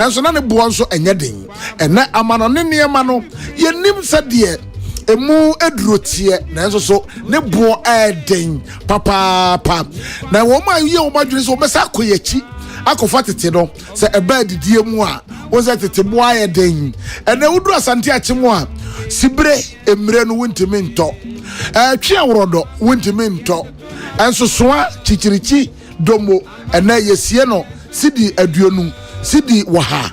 Nanso na ne boɔ nso nyɛ den. Ɛnnɛ amanɔne nneɛma no, yɛnnim sɛdeɛ ɛmu aduro teɛ, nanso so ne boɔ yɛ den papaapa. Na wɔn a yɛ wɔn adwene sɛ wɔbɛsa akɔ yɛn akyi akɔfa tete no, sɛ ɛba adidie mu a, wɔn sɛ tete boɔ ayɛ den. Ɛnnɛ woduru Asante Akyem a, sibire mmire no wontumi ntɔ. Ɛtwe aworɔdɔ wontumi ntɔ. Nsosoa kyikyirikyi Domo, ɛnnɛ yɛsie no sidi 20, sidi wɔha.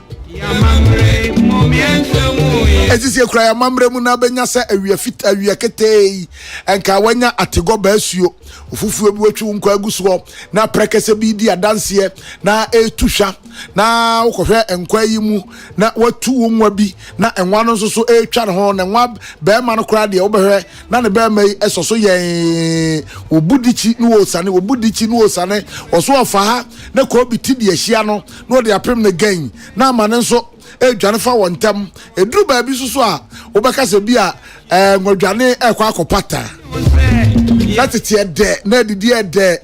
Esisi ekura yɛn amammerɛ mu na bɛnya sɛ awia fit awia ketee yi nka wanya ategɔ baasuo ofufuo bi watwi wo nkwa agu soɔ na prɛkɛsɛ bi di adanseɛ na ɛretu hwa na wokɔhwɛ nkwa yi mu na watu wo nwa bi na nwa no nso so ɛretwa ne ho na nwa bɛrima no koraa deɛ wobɛhwɛ na ne bɛrima yi sɔ so yɛn wɔbu dikyi na wɔsane wɔbu dikyi na wɔsane ɔso ɔfa ha na kɔɔbi ti de ahyia no na ɔde apem no gɛn na ama ne nso ɛredwane fa wɔn ntam ɛduru baabi nso so a wobɛka sɛ bi a ɛɛ nwɔdwane ɛrekɔ akɔpata na tete ɛdɛ na adidi ɛdɛ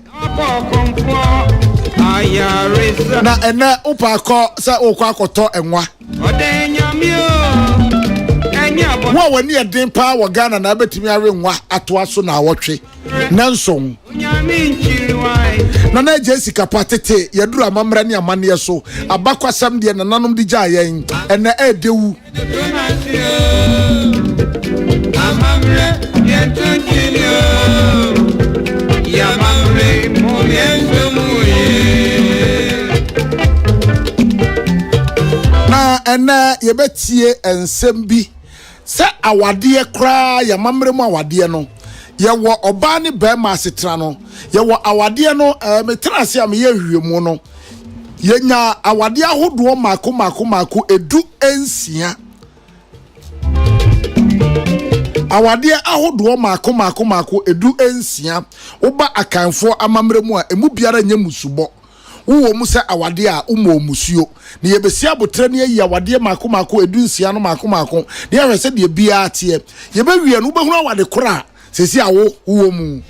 na ɛnɛ wopɛ akɔ sɛ wokɔ akɔtɔ nwa wo a w'ani yɛ den paa wɔ Ghana na abɛtumi awe nwa atoa so na awɔtwe nanson nana agya sika pa tete yɛduru amammerɛ ne amanneɛ so abakwasɛm deɛ nananom de gyaa yɛn ɛnɛ ɛɛdɛwu Na ɛnɛ yɛbɛtie nsɛm bi sɛ awadeɛ koraa yɛn amammerɛ mu awadeɛ no yɛwɔ ɔbaa ne bɛrima asetena no yɛwɔ awadeɛ no ɛɛ metena ase a meyɛ nhwehwɛmu no Yɛnyaa awadeɛ ahodoɔ mmaako mmaako mmaako 16. Awadeɛ ahodoɔ mmaako mmaako mmaako 16. Woba Akanfoɔ amammerɛ mu a, emu biara nyɛ mmusubɔ. Wowɔ mu sɛ awadeɛ a, womɔɔ mmusuo. Na yɛbɛsi aboterɛ na yɛayi awadeɛ mmaako mmaako 16 no mmaako mmaako na yɛahwɛ sɛdeɛ biara teɛ. Yɛbɛwie no, wobɛhunu awade korɔ a Sɛsi a wo wowɔ mu.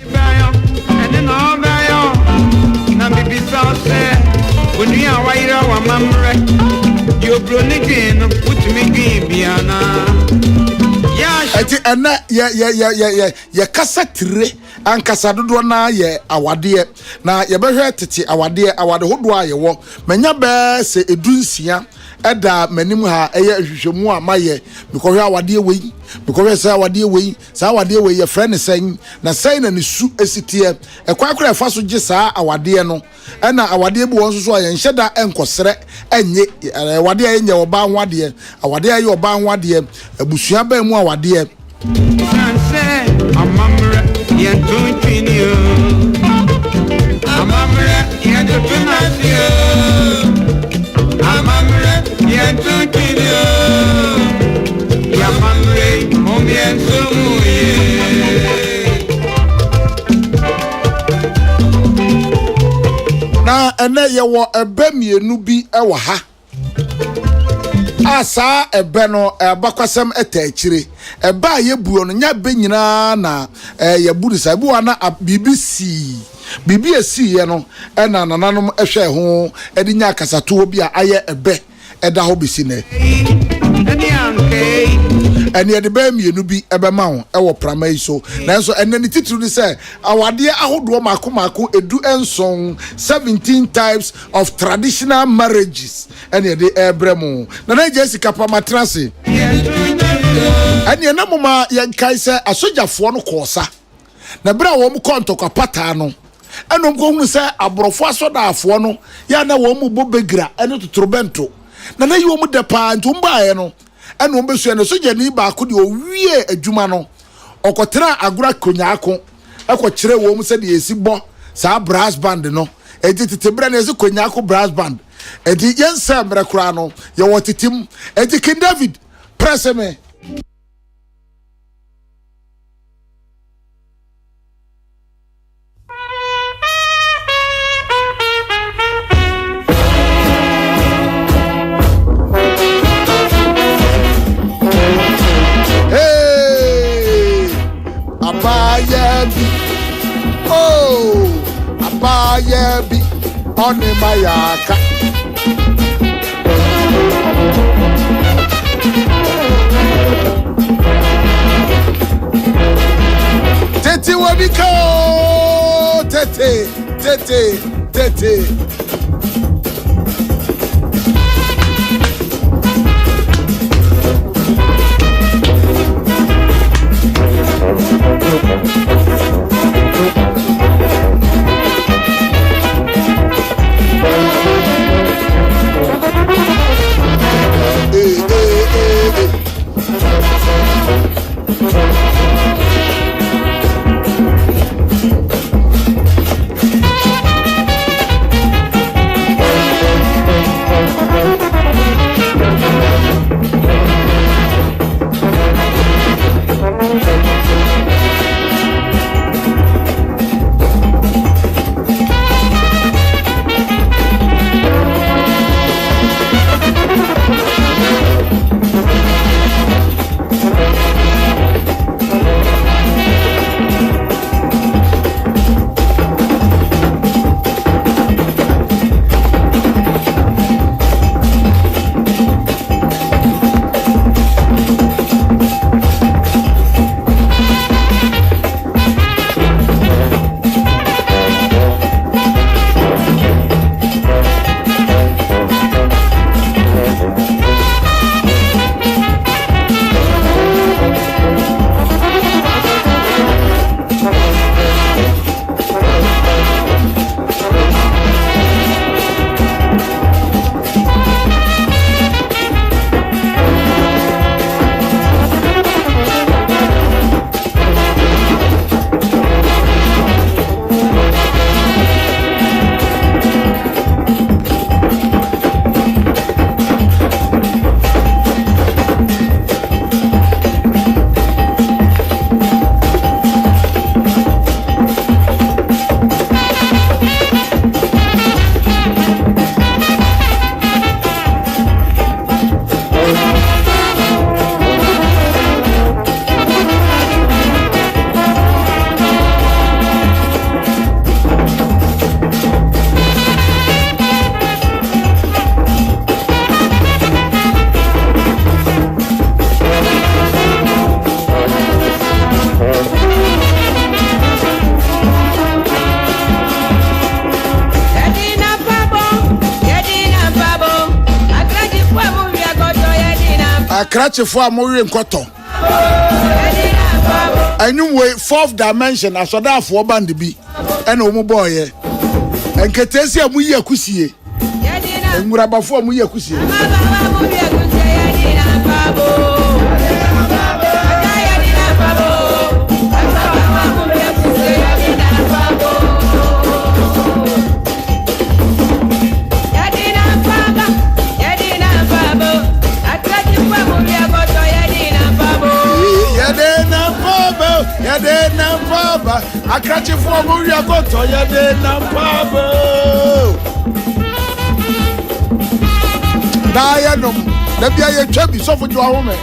Ɛti ɛnɛ yɛ yɛ yɛ yɛ yɛ yɛ kasa tire ankasa dodoɔ naa yɛ awadeɛ na yɛbɛhwɛ tete awadeɛ awade hodoɔ a yɛwɔ manya bɛɛ sɛ 16 ɛda m'anim ha ɛyɛ nhwehwɛmu a mayɛ mekɔhwɛ awadeɛ wei mekɔhwɛ sɛ awadeɛ wei Saa awadeɛ wei, yɛfrɛ no sɛn, na sɛn na ne su si teɛ? Ɛkwan korɔ a yɛfa so gye saa awadeɛ no, ɛna awadeɛ bi wɔ hɔ nso so a yɛnhyɛ da nkɔsrɛ nnye. Awadeɛ a yɛnyɛ ɔbaa ho adeɛ, awadeɛ a yɛyɛ ɔbaa ho adeɛ, abusua bɛn mu awadeɛ. Esiane sɛ amammerɛ yɛnto ntwene o, amammerɛ yɛntoto n'ase o, amammerɛ yɛnto ntwene o. Na ɛnɛ yɛwɔ ɛbɛ mmienu bi wɔ ha a saa ɛbɛ no abakwasɛm ɛta akyire. Ɛbɛ a yɛbuo no nyɛ ɛbɛ nyinaa na yɛbu no saa. Ebi wɔ na biribi sii, biribi a esiiɛ no ɛna nananom hwɛɛ ho de nyaa kasatoɔ bi a ayɛ ɛbɛ. ɛda hɔ besi nnɛ. Ɛnne yɛde bɛyɛ mmienu bi bɛma wo wɔ prama yi so. Nanso ɛnnɛ ne titiriw ne sɛ awadeɛ ahodoɔ mmaako mmaako 17, 17 types of traditional marriages, ɛne yɛde ɛrebrɛ mo. Nana Agya Sika pa matena ase. Ɛnneɛ na moma yɛnkae sɛ asogyafoɔ no kɔɔ sa. Na berɛ a wɔn kɔɔ ntɔkwa pataa no, ɛna wɔn kɔhunu sɛ aborɔfo asɔdaafoɔ no yɛ a na wɔn mu bɔ begira ne totorobɛnto. Na na yi wɔn dɛ paa, nti wɔn baeɛ no, ɛna wɔn bɛsua. Na sogyani baako deɛ ɔwiee adwuma no, ɔkɔtenaa Agora Konyaako kɔkyerɛɛ wɔn sɛdeɛ yɛsi bɔ saa brass band no. Enti tete berɛ no yɛsi Konyaako brass band. Enti yɛnsɛɛ mmerɛ koraa no, yɛwɔ tete mu. Enti King David, prɛse me. Hey, abaayewa bi, oh, abaayewa bi, ɔne ma yaka. Anika o tete tete tete. Hey, hey, hey, hey. Akrakyefoɔ a mowe nkɔtɔ. Ɛnwom wei fourth dimension asɔdaafoɔ band bi ɛna wɔn bɔɔyɛ. Nketeesi a moyi akusie. Nwurabafoɔ a moyi akusie. Yɛde nam paaba akrakyefoɔ mo wia kɔtɔ yɛde nam paaba daa yɛnom da bia yɛtwa bi sɔfo gye wahome.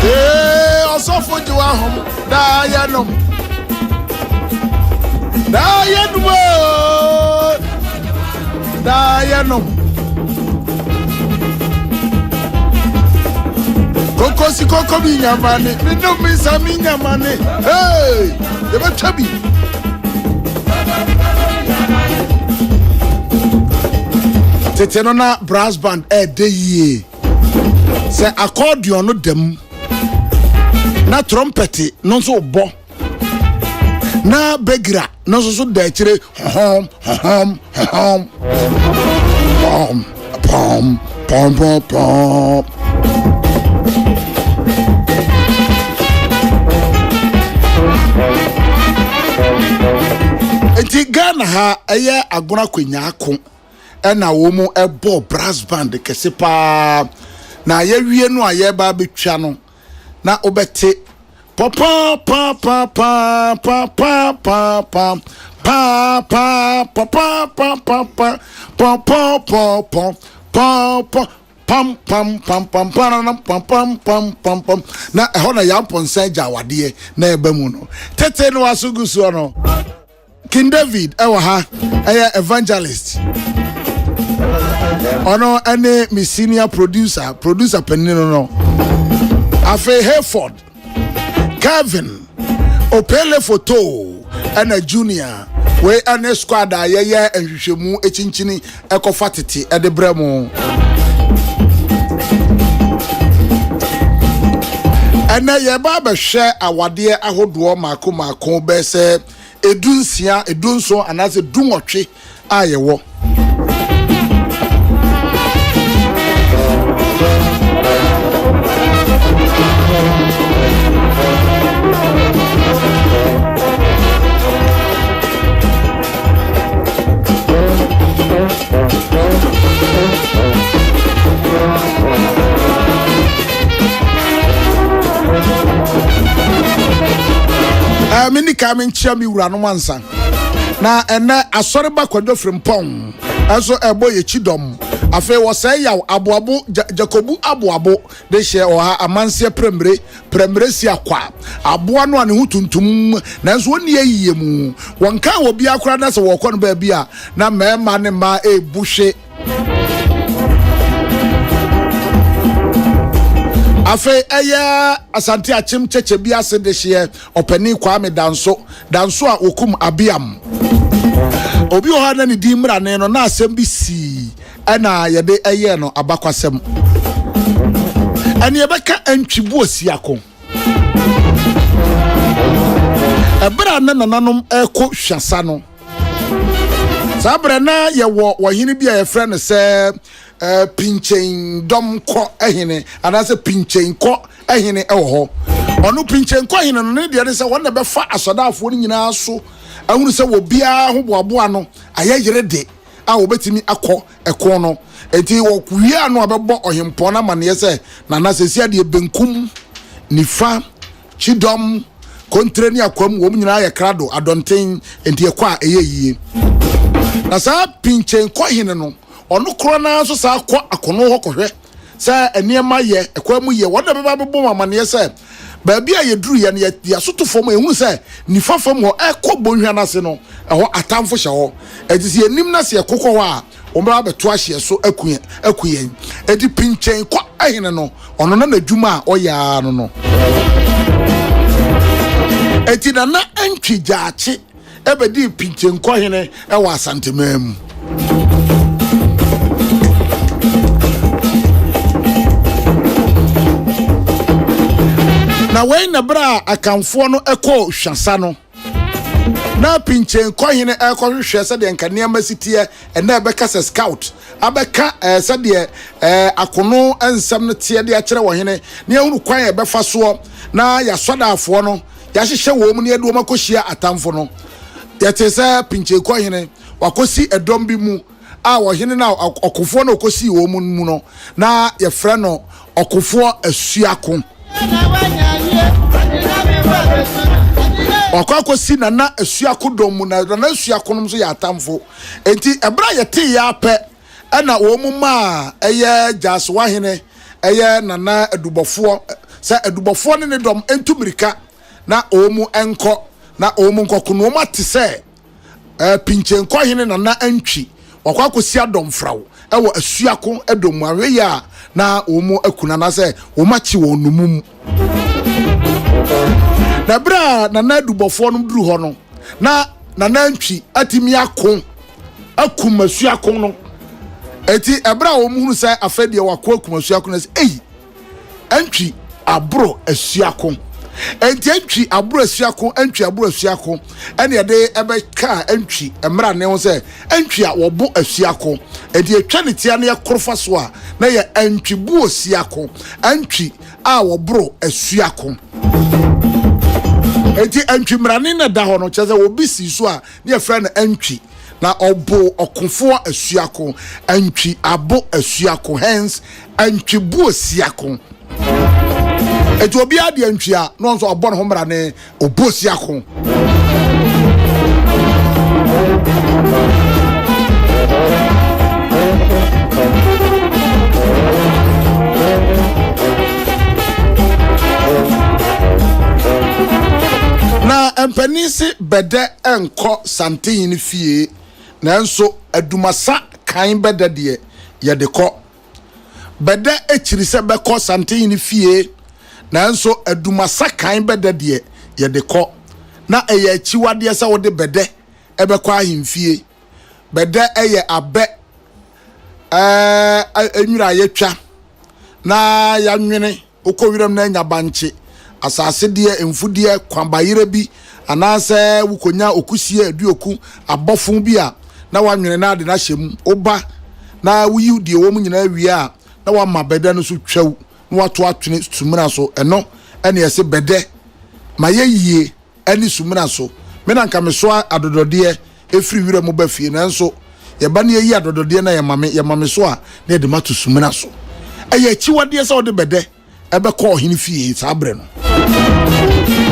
Ee, ɔsɔfo gye wahom daa yɛnom daa yɛnom oo daa yɛnom kokosi koko mi nyamane mi nom mi nsa mi nyamane hey yɛbɛtwa bi. Tete no na brass band ɛɛdɛ yie sɛ accordion no da mu na trumpet no nso bɔ na begira no nso so da akyire hɔhɔm hɔhɔm hɔhɔm pɔm pɔm pɔm pɔm pɔm. Nti Ghana ha ɛyɛ agona kwanyaako ɛna wɔn ɛbɔ brass band kɛse paa na yɛwie no a yɛba abɛtwa no na wobɛte pɔpɔ pa pa pa pa pa pa pa pa pa pa pa pa pa pa pɔ pɔ pɔ pɔ pɔ pɔ pam pam pam pam pararam pam pam pam pam pam na ɛhɔ na yɛn mpɔnsa agya awadeɛ na ɛba mu no tete no aso gu soɔ no King David ɛwɔ ha ɛyɛ evangelist. Ɔno ɛne me senior producer, producer panin no no. Afei Hayford, Kevin, Opele Foto ɛna Junior. Wei ɛne squad a yɛyɛ nhwehwɛmu ekyinkyini ɛkɔfa tete ɛde brɛ mo. Ɛnɛ yɛba abɛhwɛ awadeɛ ahodoɔ mako mako bɛyɛ sɛ 16, 17 anaasɛ 18 a yɛwɔ. Eh, me nika me nkyia me wuranom ansa na ɛnɛ asɔreba kwadwo frimpɔn ɛnso ɛbɔ yɛ kyi dɔm afei wɔsɛe yaw aboabo jakobu aboabo de hyɛ ɔha amanseɛ prɛmire prɛmire si akwa aboa no a ne ho tuntum nanso wɔnni ayiyɛ mu wɔnka wɔ biara koraa na sɛ wɔkɔ no baabi a na mmarima ne mmaa ɛrebu hwe Afei ɛyɛ Asante Akyem kyɛkyɛ bi ase dehyeɛ ɔpanin Kwame Danso, Danso a wɔkum Abiam. Obi wɔ hɔ a na ne din mmrane no na asɛm bi sii ɛna yɛde ɛyɛɛ no abakwasɛm. Ɛne yɛbɛka Antwi Boasiako. Ɛberɛ a na nananom ɛrekɔ hwasa no, Saa berɛ na yɛwɔ ɔhene bi a yɛfrɛ no sɛ eh, Pinkyɛndɔm kɔ hene anaasɛ Pinkyɛnkɔ hene wɔ hɔ. Ɔno Pinkyɛnkɔ hene no ne deɛ ne sɛ wɔn na bɛfa asɔdaafoɔ no nyinaa so ahunu sɛ obiara ho boaboa no ayɛ yere de a wɔbɛtumi akɔ ɛko no. Enti wɔwie ano a bɛbɔ ɔhempɔn no amanneɛ sɛ nana sɛsi adeɛ benkum, nifa, Kyidɔm, Kontre ne Akwam wɔn nyinaa yɛ krado, adɔnten, enti ɛkɔ a ɛyɛ yie. Na saa Pinkyenkɔ hene no, ɔno korɔ no ara nso saa kɔ akono hɔ kɔhwɛ sɛ nneɛma yɛ, ɛkwan mu yɛ. Wɔn na bɛba abɛbɔ mu amanneɛ sɛ baabi a yɛduruiɛ no, yɛde aso to fam a, yɛhunu sɛ nifa fam hɔ, ɛkɔ bɔnhwa no ase no, ɛhɔ atamfo hyɛ hɔ. Enti sɛ yɛnim na sɛ yɛkokɔ hɔ a, wɔbɛba abɛto ahyeɛ so aku yɛn, aku yɛn. Enti Pinkyenkɔ hene no, Ɔno na n'adwuma a ɔyɛ ara no no. Enti Nana Antwi Gyaakye bɛdii Pinkyenkɔhene wɔ Asanteman mu. Na wei na berɛ a Akanfoɔ no kɔɔ Hwasa no, Na pinkyenkɔhene rekɔhwehwɛ sɛdeɛ nka nneɛma si teɛ, ɛnna ɛbɛka sɛ scout abɛka ɛɛ sɛdeɛ ɛɛ akono nsɛm no teɛ de akyerɛ ɔhene, na yɛahunu kwan a yɛbɛfa soɔ na yɛasɔdaafoɔ no yɛahyehyɛ wɔn mu na yɛde wɔn akɔhyia atamfo no. Yɛtee sɛ pinkyenkɔhene wakɔsi ɛdɔm bi mu a ɔhene no a ɔkofoɔ no ɔkɔsii wɔn mu mu no, na yɛfrɛ no ɔkofoɔ Asuako. Wakɔ akɔsi Nana Asuako dɔm mu, na Nana Asuako nom nso yɛ atamfo. Enti ɛberɛ a yɛtee yɛ apɛ ɛna wɔn mu maa ɛyɛ Gyasowa hene ɛyɛ Nana Adubɔfoɔ sɛ Adubɔfoɔ ne ne dɔm ntu mmirika na wɔn mu nkɔ na wɔn mu nkɔko no wɔn ate sɛ Pinkyenkɔ hene Nana Antwi, wakɔ akɔsi adɔmfraw wɔ Asuako dɔm mu. Ahwɛ yie a na wɔn aku no anaasɛ wɔn akye wɔn nnommum. Na berɛ a Nana Adubɔfoɔ no duru hɔ no, na Nana Antwi atumi ako akum Asuako no. Eti ɛberɛ a wɔn hunu sɛ afei deɛ wako akum Asuako no, sɛ ei, Antwi aboro asuako. Enti Antwi aboro asuako, Antwi aboro asuako, ɛne ɛde ɛbɛka Antwi mmra ne ho sɛ Antwi a wɔbo asuako. Enti etwa ne tia ne ɛkoro fa so a, na yɛ Antwi buo siako, Antwi a wɔboro asuako. Enti Antwi mmrane na ɛda hɔ no, kyerɛ sɛ obi si so a, ne yɛfrɛ no Antwi. Na ɔbo ɔkofoɔ asuako, Antwi abo asuako, hence Antwi bu osiako. Eti obiara de antwi a na ɔnso ɔbɔ ne ho mmara ne obu osiako. Na mpanin se bɛdɛ nkɔ santen fie nanso adumasa kan bɛdɛ deɛ. yɛde kɔ. Bɛdɛ kyiri sɛ bɛkɔ Santehene fie, nanso Adumasa kan bɛdɛ deɛ, yɛde kɔ. Na ɛyɛ akyiwadeɛ sɛ wode bɛdɛ bɛkɔ ahemfie. Bɛdɛ yɛ abɛ ɛɛ nwura a yɛatwa na yɛanwene. Wokɔ wiram na anya bankye, asasedeɛ, mfudeɛ, kwabayerɛ bi, anaasɛ wokɔnya okusie, aduoku, abɔfo bi a na woanwene na ade no ahyɛ mu. Woba na woyi deɛ ɛwɔ mu nyinaa wie a, na woama bɛdɛ no so twaw na woato atwene sumina so. Ɛno ɛne ɛse bɛdɛ ma yɛ yie. ne sumina so. Me na anka mesoa adɔdɔdeɛ firi wira mu ba fie, nanso yɛba na yɛyi adɔdɔdeɛ na yɛma me, yɛma me so a, na yɛde mato sumina so. Ɛyɛ akyiwadeɛ sɛ wode bɛdɛ ɛbɛkɔ ɔhene fie saa berɛ no.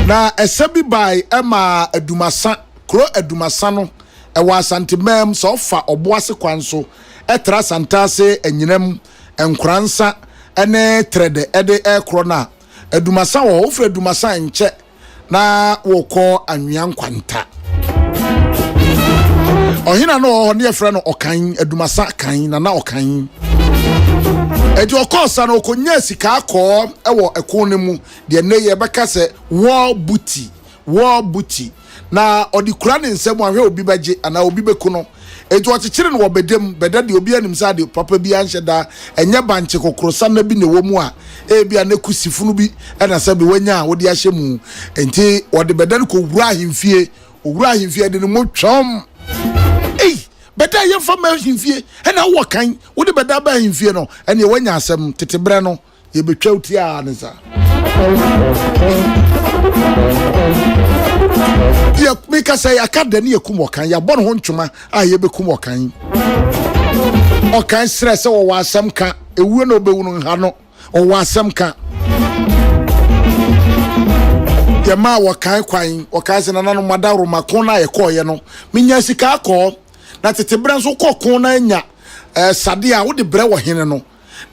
Na ɛsɛ bi bae ɛmaa Adumasa, kuro Adumasa no, ɛwɔ Asanteman mu, sɛ ɔfa Ɔboase kwan so ɛtra Asantase, Anyinam, Nkoransa ne Trɛdɛ ɛde ɛrekorɔ no a, Adumasa wɔ hɔ. Wofiri Adumasa a nkyɛ na wɔkɔ anwea nkwanta. Ɔhene a na ɔwɔ hɔ no yɛfrɛ no Ɔkan, Adumasa Kan, Nana Ɔkan. Enti ɔkɔɔ sa no ɔkɔnyaa sika akɔɔ wɔ ɛko no mu, deɛ nnɛ yɛbɛka sɛ war booty, war booty. Na ɔde kura ne nsam ahwɛ obi bɛgye anaa obi bɛku no. Enti ɔkyekyere no wɔ bɛdɛ mu. Bɛdɛ deɛ obiara nim sɛ ade papa biara nhyɛ da, ɛnyɛ bankye kokorosanna bi na ɛwɔ mu a ebia na kusifunu bi na sɛbe wanya a wode ahyɛ mu. Enti wɔde bɛdɛ no kɔwura ahemfie. Ɔwura ahemfie a, ɛde ne mu twɔm. Ei, bɛdɛ a yɛmfa mma ahemfie, ɛna wowɔ kan, wode bɛdɛ aba ahemfie no, ɛneɛ woanya asɛm. Tete berɛ no, yɛbɛtwa wo ti ara ne saa. Yɛ meka sɛ yɛaka da ne yɛkum ɔkan, yɛabɔ ne ho ntwoma a yɛbɛkum ɔkan. Ɔkan serɛ sɛ wɔwɔ asɛm ka, ewuo na ɔbɛwu no nha no, ɔwɔ asɛm ka. Yɛmaa wɔkan kwan, wɔkan sɛ nananom adaworoma ko no a yɛkɔɔyɛ no, menya sika akɔɔ. Na tete berɛ nso wokɔ ko na anya eh, sade a wode brɛ wɔ hene no.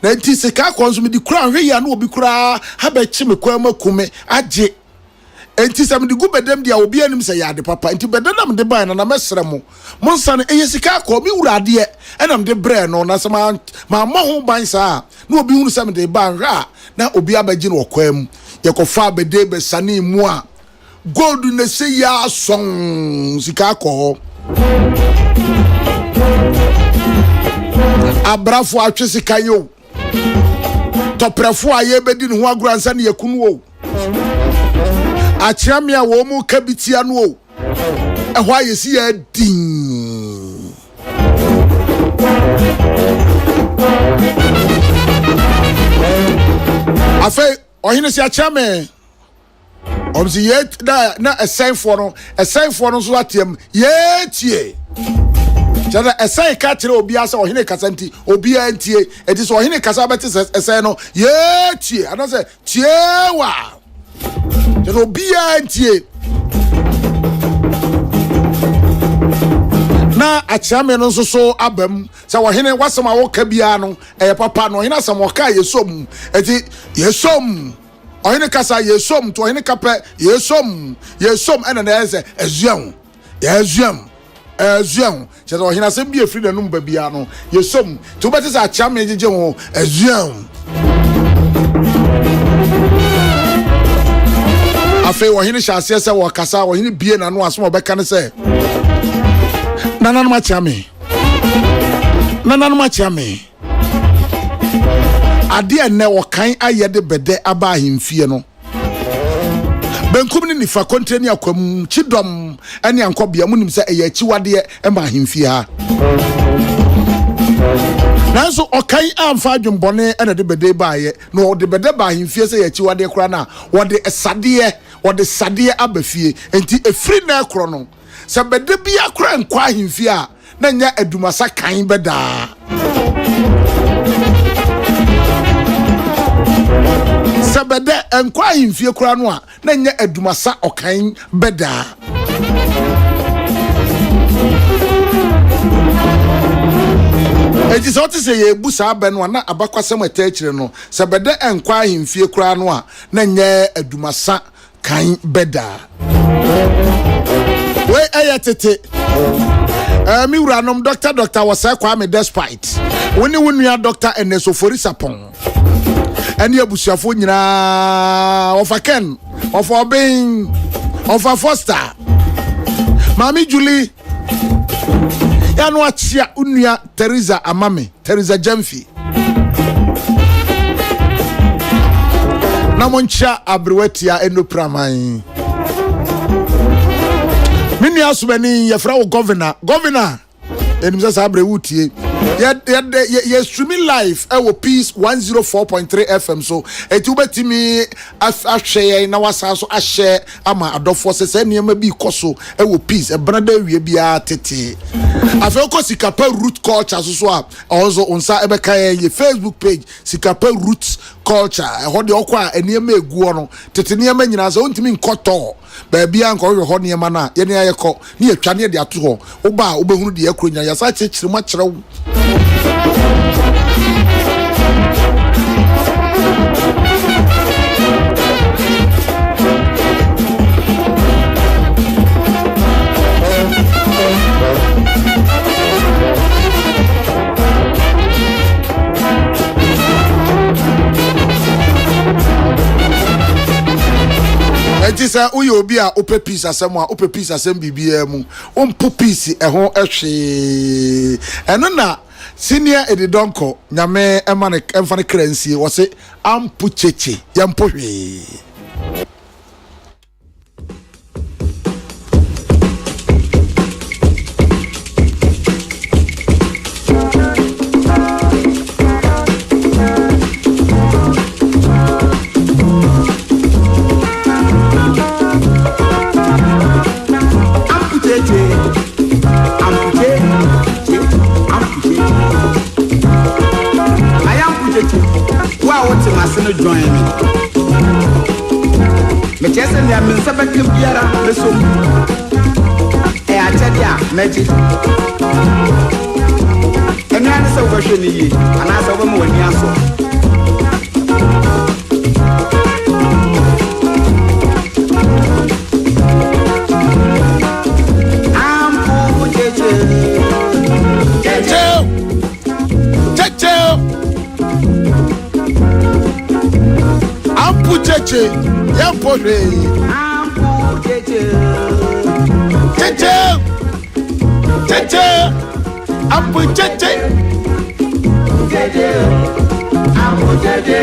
Na enti sika akɔɔ nso mede kura nhwɛ yie a na obi koraa abɛkye me kwan mu aku me agye. Enti sɛ mede gu bɛdam deɛ a obiara nim sɛ ɛyɛ ade papa. Enti bɛda na mede baeɛ no na mɛsrɛ mo, monsane. Ɛyɛ sika akɔɔ, me wura adeɛ ɛna mede brɛɛ no, na sɛ mammɔ ho ban saa a, na obi hunu sɛ mede reba a, nhwɛ a na obi abɛgye no wɔ kwan mu. Yɛkɔfaa bɛde bɛsanee mu a, gold na ɛsɛ yi ara sɔnn, sika akɔɔ. Abrafo atwe sika yi o. Tɔprɛfo a yɛbɛdi ne ho agorɔ ansa ne yɛku no o. Akyeame a wɔn mu ka bi tia no o. Ɛhɔ a yɛsi yɛ din. Afei ɔhene si akyeame. Wɔn si yɛ na na ɛsɛnfoɔ no ɛsɛnfoɔ no nso ateam yɛtie. Kyerɛ sɛ ɛsɛn ka kyerɛ obiara sɛ ɔhene kasa nti obiara ntie. Eti sɛ ɔhene kasa bɛte sɛ ɛsɛn no yɛtie anaasɛ tiewa. Kyerɛ sɛ obiara ntie. Na akyeame no nso so aba mu sɛ ɔhene wasɛm a wɔka biara no ɛyɛ papa na ɔhene asɛm ɔka yɛsɔ mu. Eti yɛsɔ mu. Ɔhene kasa yɛsom nti ɔhene ka pɛ yɛsom yɛsom ɛna na ɛyɛ sɛ ɛzuam yɛzuam ɛzuam kyerɛ sɛ ɔhene asɛm bi efiri n'anum ba biara no yɛsom nti wobɛte sɛ akyea me gyegye ho ɛzuam. Afei ɔhene hyɛ aseɛ sɛ wɔkasa ɔhene bie n'ano asɛm a ɔbɛka ne sɛ nananom akyea me nananom akyea me. Adeɛ a nnɛ wɔkan ayɛ de bɛdɛ aba ahemfie no, benkum ne nifa, kontire ne akwam, kyidɔm ne ankɔbea, monim sɛ ɛyɛ akyiwadeɛ ma ahemfie ha. Nanso ɔkan amfa adwembɔne na ɛde bɛdɛ baeɛ, na ɔde bɛdɛ ba ahemfie sɛ ɛyɛ akyiwadeɛ koraa no a, wɔde sadeɛ, wɔde sadeɛ aba fie. Enti ɛfiri nnɛ rekorɔ no, Sɛ bɛda biara koraa nkɔ ahemfie a, na nyɛ adumasa kan bɛdaa. Sɛ bɛdɛ nkɔ ahemfie koraa no a, na nyɛ adumasa ɔkan bɛdaa. Enti sɛ wote sɛ yɛrebu saa bɛ no a, na abakwasɛm a ɛtaa akyire no, sɛ bɛdɛ nkɔ ahemfie koraa no a, na nyɛ adumasa kan bɛda. Wei ɛyɛ tete. Ɛɛ me wuranom Dr. Dr. Wɔsɛe Kwame Despite. Wo ne wo nua Dr. Ernest Ofori Sapong ɛne abusuafoɔ nyinaa ɔfa Ken, ɔfa Ɔben, ɔfa Foster, Maame Julie, yɛano akyea wo nua Teresa Amame, Teresa Gyamfi. Na monkyea aberewa tia ɛnopraman. Me nua asomani yɛfrɛ wo gɔvena. Gɔvena, ɛnim sɛ saa berɛ wotie. Yɛ streaming live ɛwɔ Peace 104.3 FM so. Eti wobɛtumi ahwɛ yɛn na wasan so ahyɛ ama adɔfoɔ sɛ sɛ nneɛma bi kɔ so ɛwɔ Peace ɛbena da awie biara tete. Afei wokɔ Sikapa Root Culture so so a ɛhɔ nso wo nsa ɛbɛka yɛn yɛ Facebook page Sikapa Roots Culture. Ɛhɔ deɛ ɔkɔ a nneɛma egu hɔ no tete nneɛma nyinaa sɛ wontumi nkɔtɔ baabi a nkɔhwehwɛ hɔ nneɛma no a yɛne ayɛ kɔ ne yɛtwa ne yɛde ato hɔ. Woba a wobɛhunu deɛ ɛkorɔ nyinaa yɛsan kyerɛkyerɛ mu akyerɛ wo. Enti sɛ woyɛ obi a wopɛ peace asɛm a wopɛ peace asɛm biribiara mu wompo peace ɛho hwee ɛno na senior edidɔnkɔ nyame ɛma ne ɛmfa ne kra nsie wɔse ampo kyekye yɛmpo hwee. Wo a wote m'ase no join me. Mekyerɛ sɛ nea me nsa bɛka biara mɛsɔ mu. Ɛyɛ akyɛde a mɛgye. Ɛno ara ne sɛ wobɛhwɛ no yie anaasɛ wobɛma w'ani asɔ. Ampo gyegye. Gyegye. Gyegye. Ampo gyegye. Yɛmpo hwee. Ampo gyegye. Gyegye. Gyegye. Ampo gyegye. Gyegye. Ampo gyegye.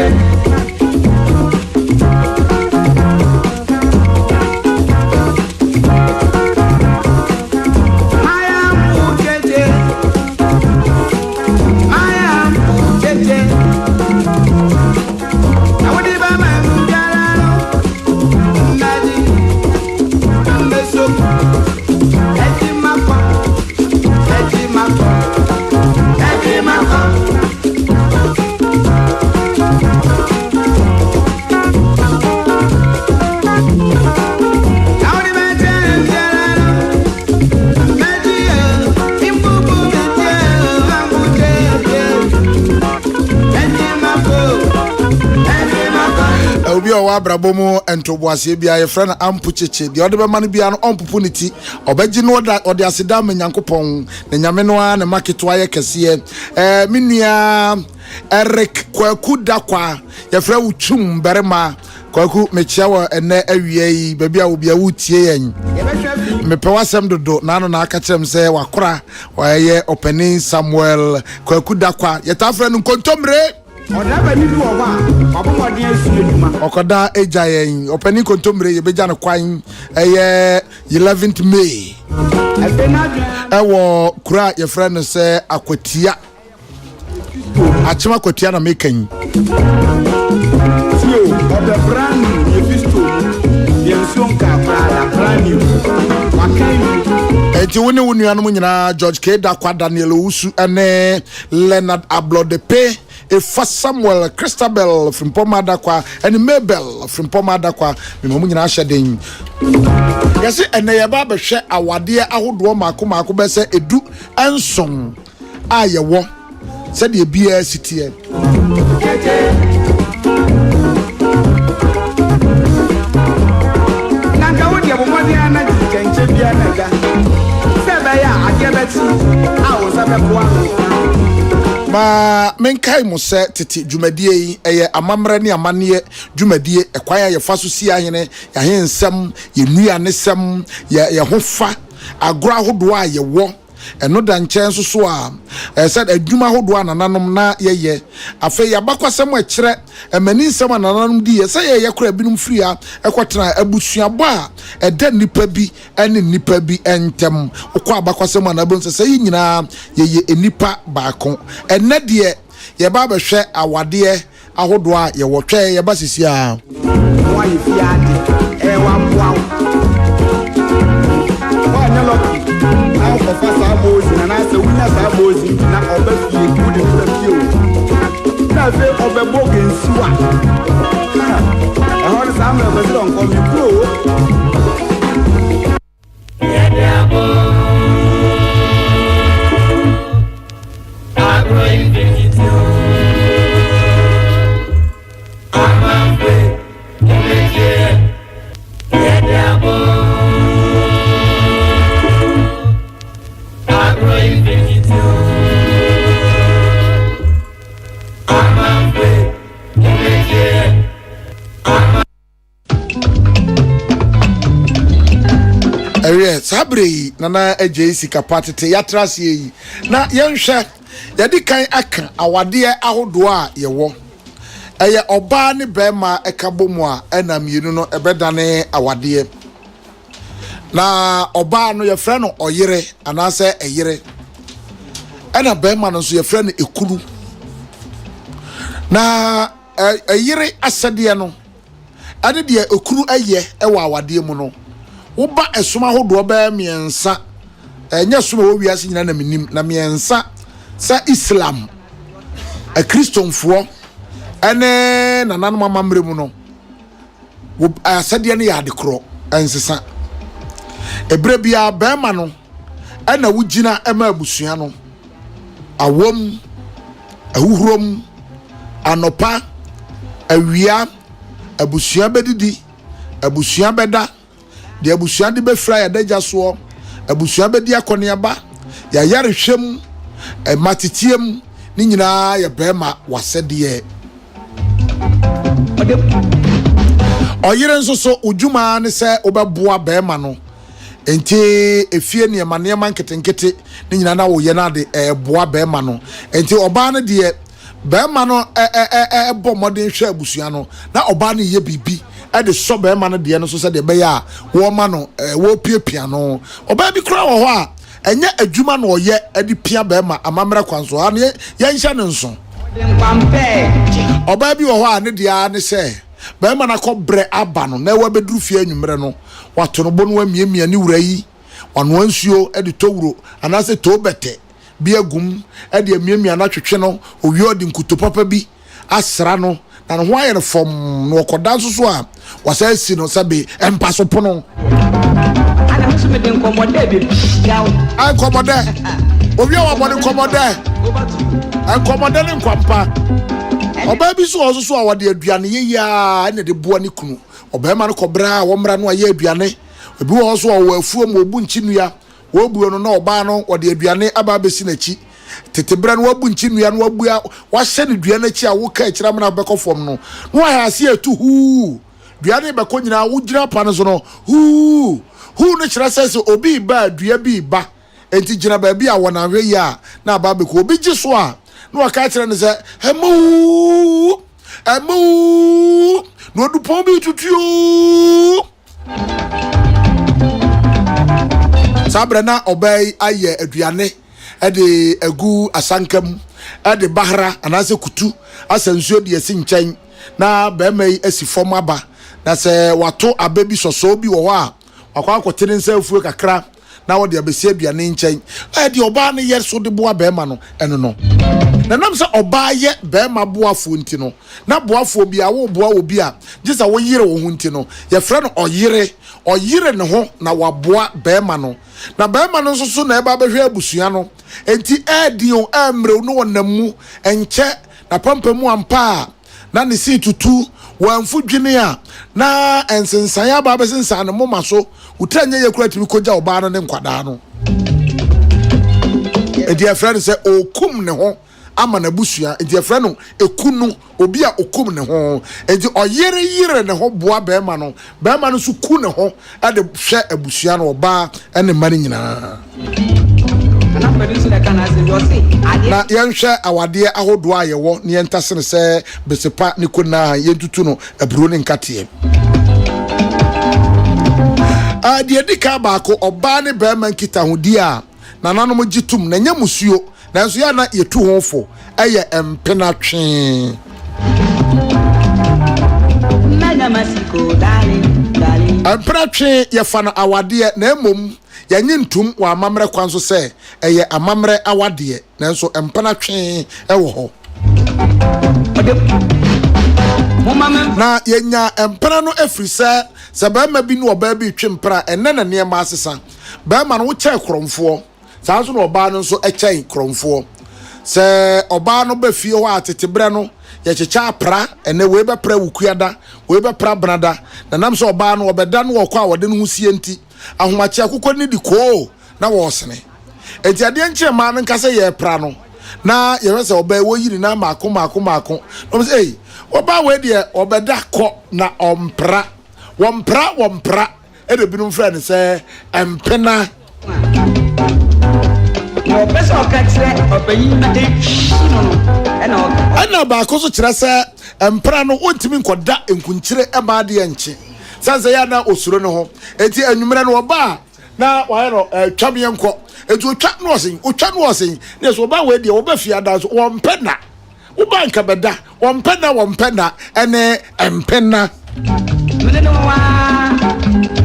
Obi a ɔwɔ abrabɔ mu ntoboaseɛ biara yɛfrɛ no ampo kyekye deɛ ɔde bɛma no biara no ɔmpopo ne ti ɔbɛgye no ɔda ɔde aseda ama nyankopɔn na nyame no ara ne ma ketewa yɛ kɛseɛ ɛɛ me nua Eric Kwaku Dakwa yɛfrɛ wo twum barima Kwaku mekyia wɔ ɛnɛ awia yi baabi a obi a wotie yɛn mepɛ w'asɛm dodo na ano na aka kyerɛ m sɛ wakora ɔyɛ ɔpanin Samuel Kwaku Dakwa yɛtaa frɛ no nkontommire Ɔdrabani bi wɔ hɔ a, wabɔ mmɔden asua adwuma. Ɔkɔda agya yɛn ɔpanin nkontommire yɛbɛgya no kwan ɛyɛ 11th May ɛwɔ kuro a yɛfrɛ no sɛ Akwatia Akyem Akwatia na meka yi. Tio, ɔbɛ brand new, yɛ fi store mu, yɛ nsuo nkaa koraa da, brand new, waka yi. Enti wo ne wo nuanom nyinaa George K. Dakwa, Daniel Owusu ne Leonard Ablɔdepe, Efa Samuel, Christabel Frimpong Adakwa ne Mabel Frimpong Adakwa, mema mo nyinaa hyɛ den. Yɛse ɛnɛ yɛba abɛhwɛ awadeɛ ahodoɔ mmaako mmaako bɛsɛ 17 a yɛwɔ sɛdeɛ biara si teɛ. Na nka wo deɛ bɔ mmɔden ara na gye nkyɛnkyɛn biara na agya sɛ ɛbɛyɛ a adeɛ bɛkye a wo nsa bɛko ano. Ma menkae mo sɛ tete dwumadie yi, ɛyɛ amammerɛ ne amanneɛ dwumadie, ɛkwan a yɛfa so si ahene, yɛn ahensɛm, yɛn nnuanesɛm, yɛn yɛn ho fa, agorɔ ahodoɔ a yɛwɔ. Ɛno da nkyɛn nso so a, ɛyɛ sɛ adwuma ahodoɔ a nananom na yɛyɛ. Afei abakwasɛm a ɛkyerɛ mmaninsɛm a nananom diiɛ, sɛ yɛyɛ koraa a ebinom firi ha kɔtena, abusuabɔ a ɛda nnipa bi ne nnipa bi ntam. Wokɔ abakwasɛm a na wobɛhu sɛ sɛ yɛn nyinaa yɛyɛ nnipa baako. Ɛnnɛ deɛ yɛba abɛhwɛ awadeɛ ahodoɔ a yɛwɔ. Twɛn yɛba sisi ara. Mo ayɛ fie ade ɛɛ waboa wo. Woanyɛ lucky na wokɔfa saa bozi no anaasɛ wonya saa bozi no bi na ɔba fie wode no ba fie o na afei ɔbɛbɔ gensiwa ha ɛhɔ no saa mmerɛ kwasi dɔnkɔ me kuro o. Ɛwiɛ, saa berɛ yi Nana Agyei Sikapa tete yɛatra aseɛ yi na yɛnhwɛ, yɛde kan aka awadeɛ ahodoɔ a yɛwɔ. Ɛyɛ ɔbaa ne barima ɛka bɔ mu a ɛna mmienu no ɛbɛdane awadeɛ. Na ɔbaa no yɛfrɛ no ɔyere anaasɛ ɛyere, ɛna barima no nso yɛfrɛ no ekunu. Na Ɛyere asɛdeɛ no ne deɛ okunu yɛ wɔ awadeɛ mu no, woba ɛsom ahodoɔ bɛyɛ mmiɛnsa, ɛnyɛ som a ɛwɔ wiase nyinaa na menim, na mmiɛnsa sɛ Islam, Akristonfoɔ ne nananom amammerɛ mu no, asɛdeɛ no yɛ adekorɔ, ɛnsesa. Ɛberɛ biara bɛrima no ɛna wogyina ma abusua no, awom, ahuhurom, anɔpa, awia, abusua bɛdidi, abusua bɛda, deɛ abusua de bɛfira yɛn adagya soɔ, abusua bɛdi akɔneaba, yɛayarehwɛ mu, mmateteɛ mu, ne nyinaa yɛ bɛrima w'asɛdeɛ. Ɔyere nso so, wo dwuma ne sɛ wobɛboa bɛrima no. Nti efie nneɛma nneɛma nketenkete ne nyinaa na woyɛ no ade ɛɛboa bɛrima no. Nti ɔbaa no deɛ bɛrima no ɛbɔ mmɔden hwɛ abusua no na ɔbaa no yɛ biribi ɛde sɔ bɛrima no deɛ no so sɛdeɛ ɛbɛyɛ a wɔma no wɔrepiapia no. Ɔbaa bi koraa wɔ hɔ a ɛnyɛ adwuma na ɔyɛ ɛde pia bɛrima amammerɛ kwan so ha no yɛnhyɛ no nso. Ɔbaa bi wɔ hɔ a ne deɛ ara ne sɛ bɛrima no akɔ brɛ aba no na ɛwɔ abɛduru fie anwummerɛ no wato no bo no wamiamia ne wura yi, wanoa nsuo de towuro anaasɛ toobɛtɛ bi agum de amiamia no atwetwe no, owie ɔde nkuto papa bi asra no na ne ho ayɛ no fɔmm na ɔkɔda nso so a wasan asi no sɛbe mpa so pono. Ana me nso mede nkɔmmɔdɛ bɛpia wo. Nkɔmmɔdɛ. Obi a wabɔ ne nkɔmmɔdɛ. Nkɔmmɔdɛ ne nkwampa. Ɔbaa bi so wɔ so a wɔde aduane yɛ yie ara na ɛde boa ne kunu. Ɔbarima no kɔ berɛ a wɔmmra no ayɛ aduane. Ebi wɔ hɔ nso a ɔwɔ afuo mu ɔbu nkyi nnua. Wɔrebuo no na ɔbaa no wɔde aduane aba abɛsi n'akyi. Tete berɛ no wabu nkyi nnua no wabua wahyɛ no dua no akyi a woka akyire amena bɛkɔ fam no na wahɛ aseɛ atu huu. Dua no rebɛkɔ nyinaa wogyina pa no so no huu. Huu no kyerɛ sɛ sɛ obi reba a dua bi reba. Enti gyina baabi a wɔn anhwɛ yie a na aba abɛku. Obi gye so a na waka akyerɛ no sɛ ɛmuu. Ɛmoo! Na odupɔn bi tutu oo! Saa berɛ na ɔbaa yi ayɛ aduane de agu asanka mu de bahra anaasɛ kutu asa nsuo de asi nkyɛn na barima yi asi fam aba na sɛ wato abɛ bi sɔsɔɔ bi wɔ hɔ a wakɔ akɔte ne nsa afuo kakra na ɔde abɛsi aduane nkyɛn. Ɛɛ deɛ ɔbaa no yɛ so de boa barima no, ɛno no. Na ɛnam sɛ ɔbaa yɛ barima boafoɔ nti no, na boafoɔ biara, woreboa obi a, gye sɛ woyere wo ho nti no, yɛfrɛ no ɔyere. Ɔyere ne ho na waboa barima no. Na barima no nso so na ɛba abɛhwɛ abusua no. Enti ɛɛ den o, ɛɛ mmerɛ o, na ɔnam mu. Ɛnkyɛ, n'apampam ampa a, na ne se tutu, wamfu dwene a, na nsensan aba abɛsensan ne moma so, wo tiri anyɛ yie koraa tumi kɔgya ɔbaa no ne nkwadaa no. Enti yɛfrɛ no sɛ ɔrekum ne ho ama n'abusua. Nti yɛfrɛ no ekunu, obi a okum ne ho. Nti ɔyere yere ne ho boa barima no, barima no nso ku ne ho de hwɛ abusua no, ɔbaa ne mma no nyinaa. Na yɛnhwɛ awadeɛ ahodoɔ a yɛwɔ na yɛntase no sɛ besepa ne konaa, yɛntutu no aburo ne nkateɛ. Ah, deɛ ɛdi kan baako, ɔbaa ne barima nkitahodie a nananom gye tom na ɛnyɛ musuo, nanso yɛ na yɛtu ho fo, ɛyɛ mpenatwe. Mpenatwe yɛfa no awadeɛ na mmom yɛnye ntom wɔ amammerɛ kwan so sɛ ɛyɛ amammerɛ awadeɛ, nanso mpenatwe wɔ hɔ. Na yɛnya mpena no ɛfiri sɛ sɛ barima bi ne ɔbaa bi retwe mpena a, ɛnnɛ na nneɛma asesa. Barima no wokyɛn korɔmfoɔ, saa nso na ɔbaa no nso kyɛn korɔmfoɔ. Sɛ ɔbaa no ba fie hɔ a, tete berɛ no yɛkyekyɛ apra, ɛnnɛ wei bɛpra Wukuada, wei bɛpra Benada. Na nam sɛ ɔbaa no ɔbɛda no ɔkɔ a ɔde ne ho sie nti, ahomakye akokɔ no di koo na wɔresene. Enti adeɛ nkye mmaa no nka sɛ yɛrepra no na yɛhwɛ sɛ ɔbaa wɔyi ne nan mmaako mmaako mmaako na wɔn sɛ ei ɔbaa wei deɛ ɔbɛda kɔ na ɔmpra wɔmpra wɔmpra ɛna ebinom frɛ no sɛ mpena. Na ɔpɛ sɛ ɔka kyerɛ ɔpanyin na etwi no no ɛna ɔka. Ɛna baako nso kyerɛ sɛ mpena no wontumi nkɔda nkunkyire ɛma adeɛ nkye sane sɛ yɛ ana osuro ne ho eti anwummerɛ no ɔba a na wayɛ no ɛɛ twa meɛ nkɔ eti otwa no ɔsen otwa no ɔsen ne so ɔba wei deɛ ɔba fie ada so wɔmpɛ na woba nka bɛda wɔmpɛ na wɔmpɛ na ɛne mpɛ na. Mene ne wɔn aa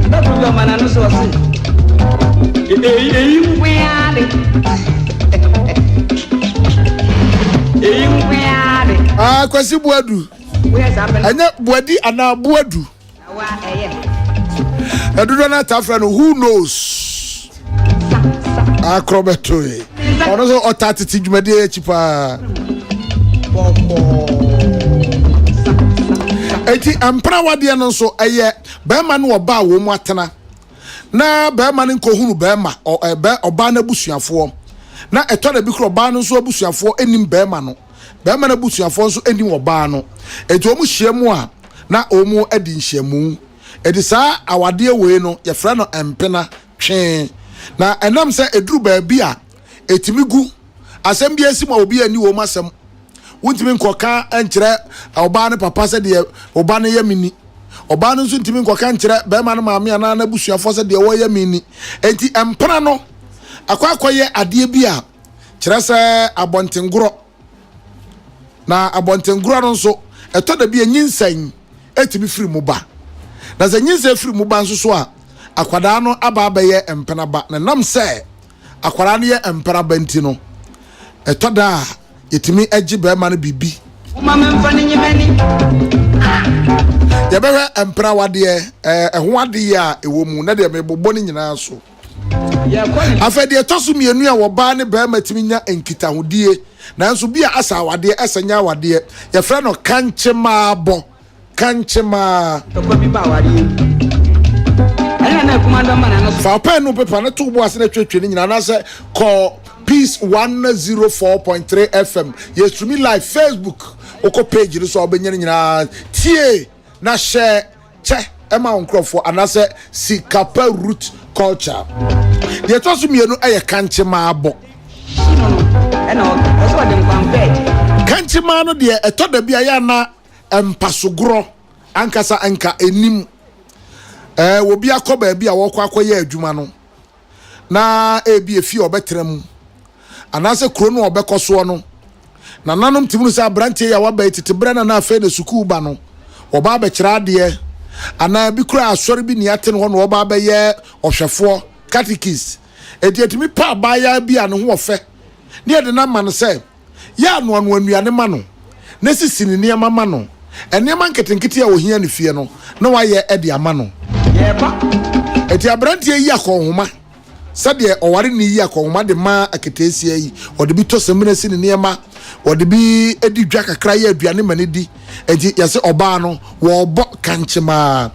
bɛkoro bi ɔma n'ano so ɔse eyi eyi nkoaa de eyi nkoaa de. Ah, Kwasi Buadu. Ɛnyɛ Buadi anaa Buadu. Ɛdodoɔ no ataa frɛ no who knows akorɔ bɛtoe ɔno nso ɔtaa tete dwumadie akyi paa eti mpena wadeɛ no nso ɛyɛ bɛrima ne ɔbaa wɔn mu atena na bɛrima no nkɔhunu bɛrima ɔbaa no abusuafoɔ na ɛtɔ da bi kora ɔbaa no nso abusuafoɔ anim bɛrima no Barima no abusuafoɔ nso nnim ɔbaa no. Enti wɔn hyia mu a, na wɔn adi nhyiamu. Enti saa awadeɛ wei no, yɛfrɛ no mpena twee. Na ɛnam sɛ ɛduru baabi a, ɛtumi gu. Asɛm bi asi ma obi anni wɔn asɛm. Wontumi nkɔka nkyerɛ ɔbaa no papa sɛ deɛ ɔba no yɛ me ni. Ɔbaa no nso ntumi nkɔka nkyerɛ barima no maame anaa n'abusuafoɔ sɛ deɛ wɔyɛ me ni. Enti mpena no akɔ akɔyɛ adeɛ bi a kyerɛ sɛ abɔntengorɔ. Na abɔntengorɔ no nso, ɛtɔ da bi a nyinsɛn tumi firi mu ba. Na sɛ nyinsɛn firi mu ba nso so a, akwadaa no aba abɛyɛ mpenaba. Na nam sɛ akwadaa no yɛ mpenaba nti no, ɛtɔ da a yɛtumi gye bɛrima no biribi. Yɛbɛhwɛ mpenawadeɛ, ɛho adeyɛ a ɛwɔ mu, na deɛ mebobɔ no nyinaa so. Afei deɛ ɛtɔ so mmienu a ɔbaa ne barima tumi nya nkitahodie nanso bi a asa awadeɛ ɛsɛ nyɛ awadeɛ yɛfrɛ no kankyemaabɔ kankyemaa. Fa ɔpɛn no pepa no to bo ase na twetwe ne nyinaa anaasɛ kɔ Peace 104.3 FM yɛ stream live Facebook wokɔ page no so a wobɛnya no nyinaa tie na hyɛ kyɛ ma wo nkurɔfoɔ anaasɛ sikapa root culture. Deɛ ɛtɔ so mmienu yɛ kankyemaabɔ. Kankyemaa no deɛ ɛtɔ da bi a yɛ ana mpasogorɔ ankasa nka ɛnim. Ɛɛ obi akɔ baabi a wɔkɔ akɔyɛ adwuma no na ebi efie a ɔbɛtena mu anaasɛ kuro no a ɔbɛkɔ soɔ no nananom tumi no sɛ aberanteɛ yi a waba yi tete berɛ na na afei na sukuu ba no wɔba abɛkyerɛ adeɛ anaa bi kura asɔre bi nea ate no hɔ na wɔba abɛyɛ ɔhwɛfoɔ catechist eti etumi pa abaayewa bi a ne ho ɔfɛ ne yɛde no ama no sɛ Yɛ anoanoa nnuane ma no, na sisi ne nneɛma ma no. Nneɛma nketenkete a ohia ne fie no, na wayɛ de ama no. Enti aberanteɛ yi akɔnhoma sɛdeɛ ɔwareni yi akɔnhoma de ma aketeesia yi. Ɔde bi tɔ samina si ne nneɛma, ɔde bi di dwa kakra yɛ aduane ma no di. Enti yɛse ɔbaa no, wɔrebɔ kankyemaa.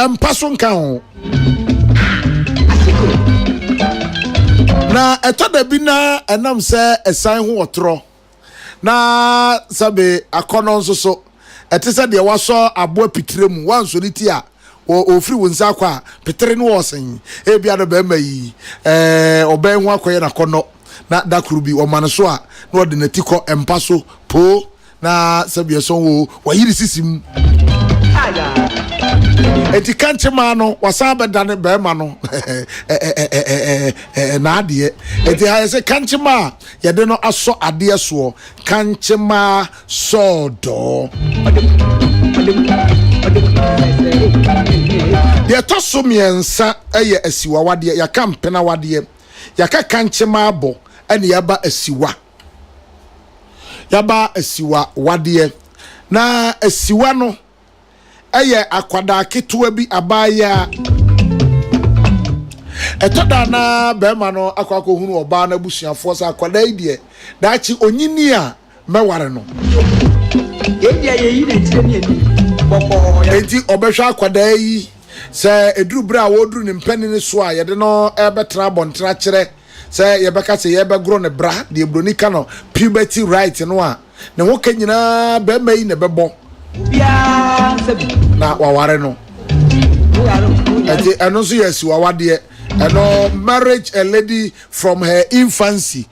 Mpa so nka ho. Na ɛtɔ da bi na ɛnam sɛ ɛsan ho ɔtorɔ. Na sɛbe akɔnnɔ nso so, ɛte sɛ deɛ wasɔ aboa pitire mu, woansɔ ne ti a, ɔfiri wo nsa akɔ a, petere no ɔɔsen. Ebia na barima yi, ɛɛ, ɔbaa yi ho akɔyɛ no akɔnnɔ, na da koro bi ɔma no so a, na ɔde n'ati kɔ mpa so poo. Na sɛbi ɛsɔn wo wayiri sisi mu. Eti kankyemaa no wasan bɛdane bɛrima no n'adeɛ. Eti ha yɛsɛ kankyemaa yɛde no asɔ adeɛ soɔ. Kankyemaa sɔɔdɔɔ. Deɛ ɛtɔ so mmiɛnsa yɛ asiwawadeɛ. Yɛaka mpenawadeɛ, yɛaka kankyemaa bɔ, ɛne yɛaba asiwa. Yɛaba asiwa wadeɛ. Na asiwa no yɛ akwadaa ketewa bi abaayaa. Ɛtɔ da na bɛrima no akɔ akɔhunu ɔbaa no abusuafoɔ sɛ akwadaa yi deɛ daakye onyini a mɛware no. Enti ɔbɛhwɛ akwadaa yi sɛ ɛduru berɛ a wɔduru ne mpanin so a yɛde no ɛbɛtena abɔntene akyerɛ Sɛ yɛbɛka sɛ yɛbɛgoro ne bra, deɛ buroni ka no puberty right no a, ne ho ka nyinaa barima yi na ɛbɛbɔ na waware no. Ɛnti ɛno nso yɛ asiwawadeɛ. Ɛno marriage a lady from her infancy.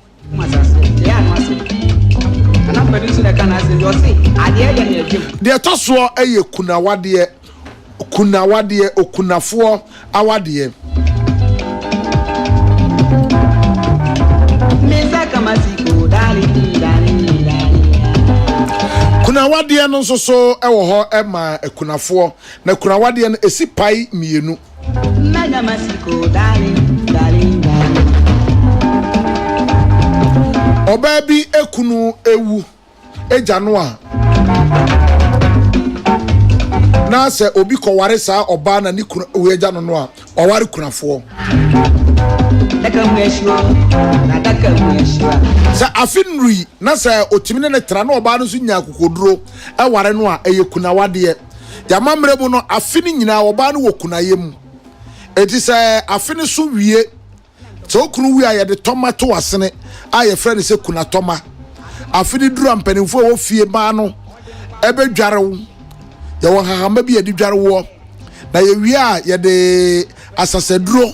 Deɛ ɛtɔ soɔ yɛ kunawadeɛ. Kunawadeɛ, okunafoɔ awadeɛ. Kunawadeɛ no nso so wɔ hɔ ma akunafoɔ, na kunawadeɛ no ɛsi pae mmienu. Ɔbaa bi kunu ewu. agya no a, na sɛ obi kɔware saa ɔbaa na ne kunu wei agya no no a, waware kunafoɔ. Sɛ afe nnurui na sɛ otumi ne ne tra na ɔbaa no nso nya akokoduro ɛware no a, ɛyɛ kunawadeɛ. Yɛamammerɛ mu no, afe no nyinaa ɔbaa no wɔ kunayɛ mu. Enti sɛ afe no so wie Sɛ wo kunu wu a, yɛde tɔma to w'asene a yɛfrɛ no sɛ kunatɔma. Afe no duru a, mpanimfoɔ a ɛwɔ fie maa no bɛdware wo. Yɛwɔ nhahamma bi a yɛde dware woɔ. Na yɛwie a, yɛde asasaduro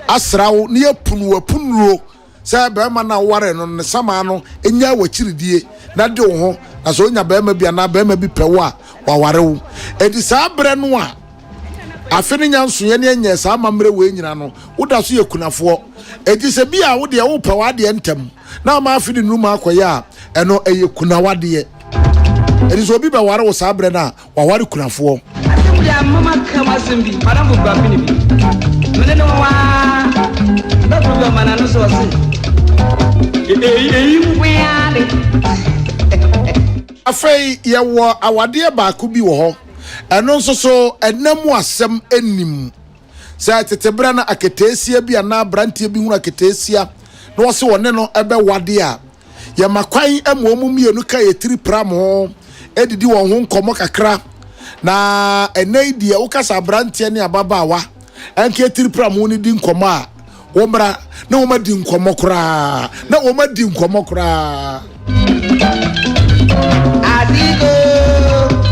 asra wo na yɛpunu w'apunuro sɛ barima no a wowaree no no ne samaa no nyaa w'akyiridie na de wo ho. Na sɛ ɔnya barima bi anaa barima bi pɛ wo a, waware wo. Enti saa berɛ no a Afe no nya nsoeɛ ne ɛnyɛɛ saa amammerɛ wei nyina no, woda so yɛ kunafoɔ. Enti sɛ bi a wo deɛ wopɛ w'adeɛ ntɛm na ama afe no nnuru ma akɔyɛ a, ɛno ɛyɛ kunawadeɛ. Enti sɛ obi bɛware wo saa berɛ no a, waware kunafoɔ. Asɛm deɛ ama maka mu asɛm bi, madamfo Guapini bi, mene ne wɔn aa, da koro bi ɔma n'ano so ɔse, eyi nko ara de. Afei yɛwɔ awadeɛ baako bi wɔ hɔ. Ɛno nso so, ɛnna mu asɛm nnim. Sɛ tete berɛ no aketeesia bi anaa aberanteɛ bi hunu aketeesia na ɔse ɔne no bɛwade a, yɛma kwan ma wɔn mmienu ka yɛ tiri pram ho didi wɔn ho nkɔmmɔ kakra. Na ɛnnɛ yi deɛ woka sɛ aberanteɛ ne ababaawa nka tiri pram ho no di nkɔmmɔ a, Wɔmmra na wɔadi nkɔmmɔ koraa, na wɔadi nkɔmmɔ koraa.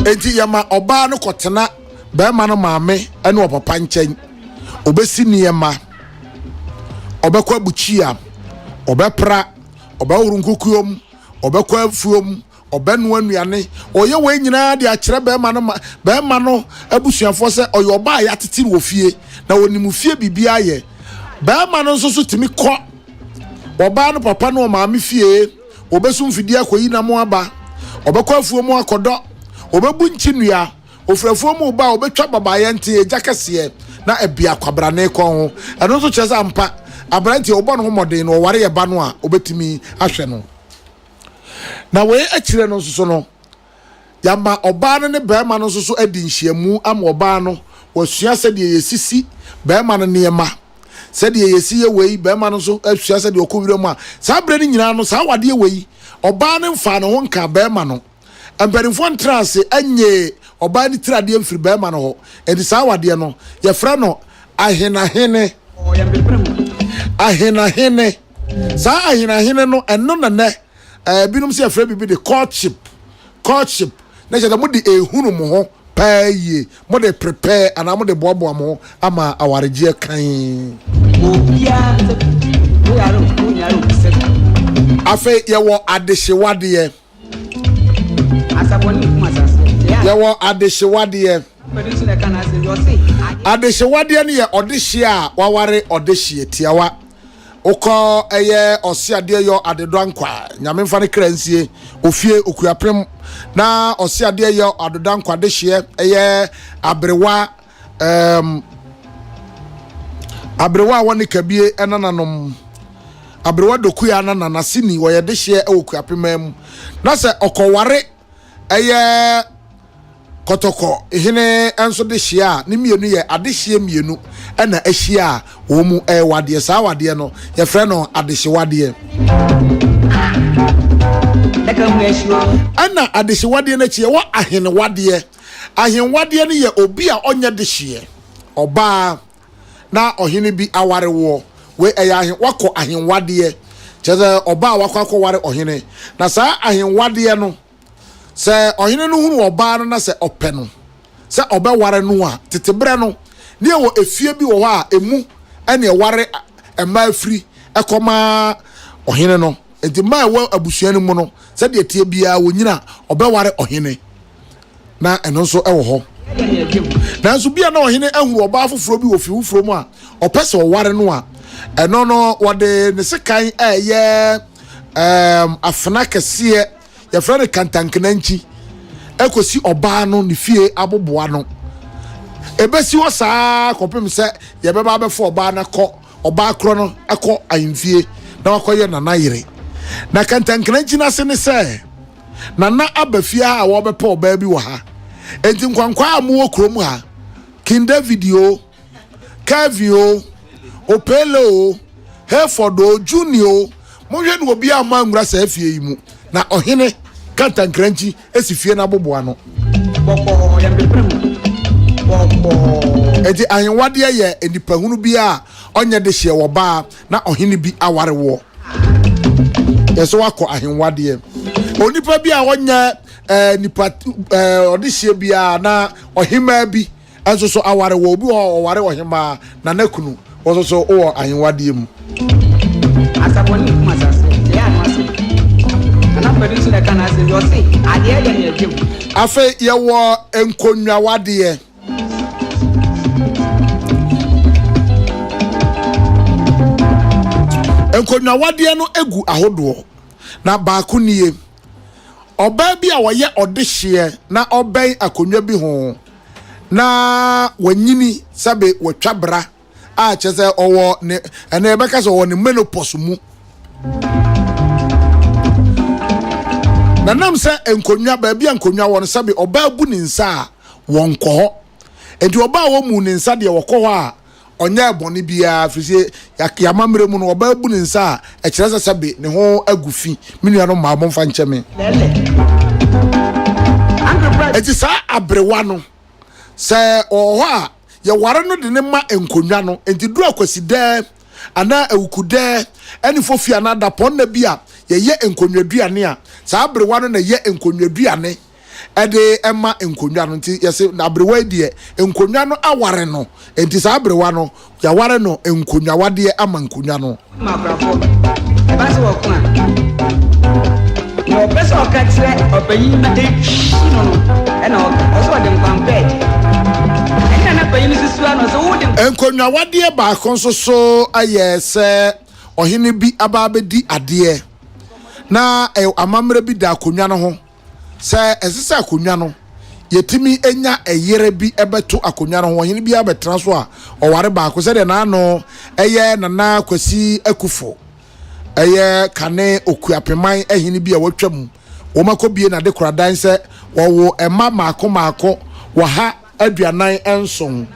Enti yɛma ɔbaa no kɔtena barima no maame ne ɔpapa nkyɛn. Ɔbɛsi nneɛma, ɔbɛkɔ abukyia, ɔbɛpra, ɔbɛhoro nkukuom, ɔbɛkɔ afuom, Ɔbɛnoa nnuane. Ɔyɛ wei nyinaa de akyerɛ barima no ma barima no abusuafoɔ sɛ ɔyɛ ɔbaa a yɛatete no wɔ fie na ɔnim fie biribiara yɛ. Barima no nso so tumi kɔ ɔbaa no papa ne ɔmaame fie, ɔbɛsu mfidie akɔyi nam aba, ɔbɛkɔ afuo mu akɔdɔ, ɔbɛbu nkyi nnua, ɔfiri afuo mu reba a ɔbɛtwa babaeɛ nte egya kɛseɛ na ɛbea kwabrane kɔn ho. Ɛno nso kyerɛ sɛ ampa aberanteɛ ɔbɔ ne ho mmɔden na ɔware ɛba no a ɔbɛtumi ahwɛ no. Na wei akyire no nso so no, yɛama ɔbaa no ne barima no nso so adi nhyiamu ama ɔbaa no wasua sɛdeɛ yɛsisi barima no nneɛma, sɛdeɛ yɛsi yɛ wei, barima no nso asua sɛdeɛ ɔkɔ wira mu a, saa berɛ no nyinaa no, saa awadeɛ wei, ɔbaa no mfaa ne ho nkaa barima no. Mpanimfoɔ ntenaa ase nyee ɔbaa no tiri adeɛ mfiri barima no hɔ. Enti saa awadeɛ no, yɛfrɛ no ahenahene. Ahenahene. Saa ahenahene no, ɛno na nnɛ Ebinom sɛ yɛfrɛ biribi de courtship, courtship, na kyerɛ sɛ mode ehunu mo ho paa yie, mode prepare anaa mode boaboa mo ho ama awaregyeɛ kan. Afei yɛwɔ adehyewadeɛ. Yɛwɔ adehyewadeɛ. Adehyewadeɛ no yɛ ɔdehyeɛ a waware ɔdehyeɛ tiawa. Wokɔ ɛyɛ ɔse adeɛ yɔ adedɔ ankwa nyame mfa ne kra nsie ofie okuapem na ɔse adeɛ yɔ adodɔ ankwa dehyeɛ ɛyɛ aberewa um, aberewa a wɔne kabie ɛnananom aberewa dokuya na nanaseni wɔyɛ dehyeɛ ɛwɔ kuapema mu na sɛ ɔkɔware ɛyɛ Kɔtɔkɔ hene nso de hyeɛ a ne mmienu yɛ adehyeɛ mmienu na ahyia a wɔn mu ɛrewadeɛ. Saa wadeɛ no yɛfrɛ no adehyewadeɛ. Ɛna adehyewadeɛ no akyi yɛwɔ ahenewadeɛ. Ahenwadeɛ no yɛ obi a ɔnyɛ dehyeɛ, ɔbaa na ɔhene bi aware woɔ. Wei ɛyɛ ahen wakɔ ahenwadeɛ kyerɛ sɛ ɔbaa wakɔ akɔware ɔhene. Na saa ahenwadeɛ no Sɛ ɔhene no hunu ɔbaa no na sɛ ɔpɛ no sɛ ɔbɛware no a, tete berɛ no, ne ɛwɔ efie bi wɔ hɔ a emu ɛne ɛware mmaa firi ɛkɔma ɔhene no. Nti mmaa ɛwɔ abusua no mu no, sɛdeɛ ɛteɛ biara wɔnyini a, ɔbɛware ɔhene. Na ɛno nso ɛwɔ hɔ. Nanso bi a na ɔhene ahunu ɔbaa foforɔ bi wɔ fi foforɔ mu a ɔpɛ sɛ ɔware no a, ɛno no wɔde ne sekan ɛyɛ ɛɛm afena kɛseɛ yɛfrɛ no kantankenankyi ɛkɔsi ɔbaa no ne fie aboboa no ɛbɛsi hɔ saa kɔpem sɛ yɛbɛba abɛfa ɔbaa no akɔ ɔbaa korɔ no akɔ ahemfie na wakɔyɛ nana yere na kantankenankyi no ase ne sɛ nana aba fie ha a wɔbɛpɛ ɔbaa bi wɔ ha enti nkwankwaa a mowɔ kurom ha King David o Kevin o, Opele o, Hayford o, Junior o, monhwɛ na obiara mma nwura saa fie yi mu. Na ɔhene kantankrankyi si fie no aboboa ano. Bɔkɔɔ, yɛmpepere ho. Bɔkɔɔ. Enti ahenwadeɛ yɛ nipahunu bi a ɔnyɛ dehyeɛ wɔ baa na ɔhene bi aware woɔ. Yɛ sɛ wakɔ ahenwadeɛ. Onipa bi a ɔnyɛ eh, nipa eh, ɔdehyeɛ biara na ɔhemaa bi Nso so aware wɔ obi wɔ hɔ a ɔware ɔhemaa na n'akunu wɔ nso so wɔ ahenwadeɛ mu. Asafo ne kum asase yɛ ano asɛm. Nana Kwadu nso na ɛka n'asɛm bi ɔse adeɛ yɛ nea ɛdwam. Afei yɛwɔ nkonnwawadeɛ. Nkonnwawadeɛ no gu ahodoɔ na baako nie. Ɔbaa bi a ɔyɛ ɔdehyeɛ na ɔbɛn akonnwa bi ho na wanyini sɛbe watwa bra a kyerɛ sɛ ɔwɔ ne ɛnna yɛbɛka sɛ ɔwɔ ne menopause mu. Na nam sɛ nkonnwa baabi a nkonnwa wɔ no sɛbe ɔbaa bu ne nsa a wɔnkɔ hɔ. Nti ɔbaa a wɔmu ne nsa deɛ wɔkɔ hɔ a Ɔnyɛɛ bɔne biara, ɛfiri sɛ yɛn amammerɛ mu no, ɔbaa bu ne nsa a, ɛkyerɛ sɛ sɛbe ne ho agu fi. Me nuanom mmaa, momfa nkyɛ me. Enti saa aberewa no, sɛ ɔwɔ hɔ a, yɛware no de no ma nkonnwa no. Enti duru Akwasidɛɛ anaa Awukudɛɛ ne Fofi anaa dapɔnna bi a yɛyɛ nkonnwaduane a, saa aberewa no na ɛyɛ nkonnwaduane. de ma nkonnwa no nti yɛse na aberewa yi deɛ nkonnwa no aware no nti saa aberewa no yɛaware no nkonnwawadeɛ ama nkonnwa no. Ma akorafoɔ ɛba sɛ wɔko a, nea ɔpɛ sɛ ɔka kyerɛ ɔpanyin ma etwi no no ɛna ɔka ɔsɛ ɔde nkwampɛ agye ɛna na panyin no susu ano sɛ wode. Nkonnwawadeɛ baako nso so yɛ sɛ ɔhene bi aba abɛdi adeɛ na amammerɛ bi da akonnwa no ho. Sɛ ɛsɛ sɛ akonnwa no, yɛtumi nya ɛyere bi bɛto akonnwa no ho, ɔhene biara bɛtena so a, ɔware baako sɛdeɛ n'ano ɛyɛ Nana Kwasi Akufo, ɛyɛ kane Okuapeman ɛhene bi a watwa mu. Wɔn akɔbie n'adekoradan sɛ wɔwo mma mmaako mmaako 147,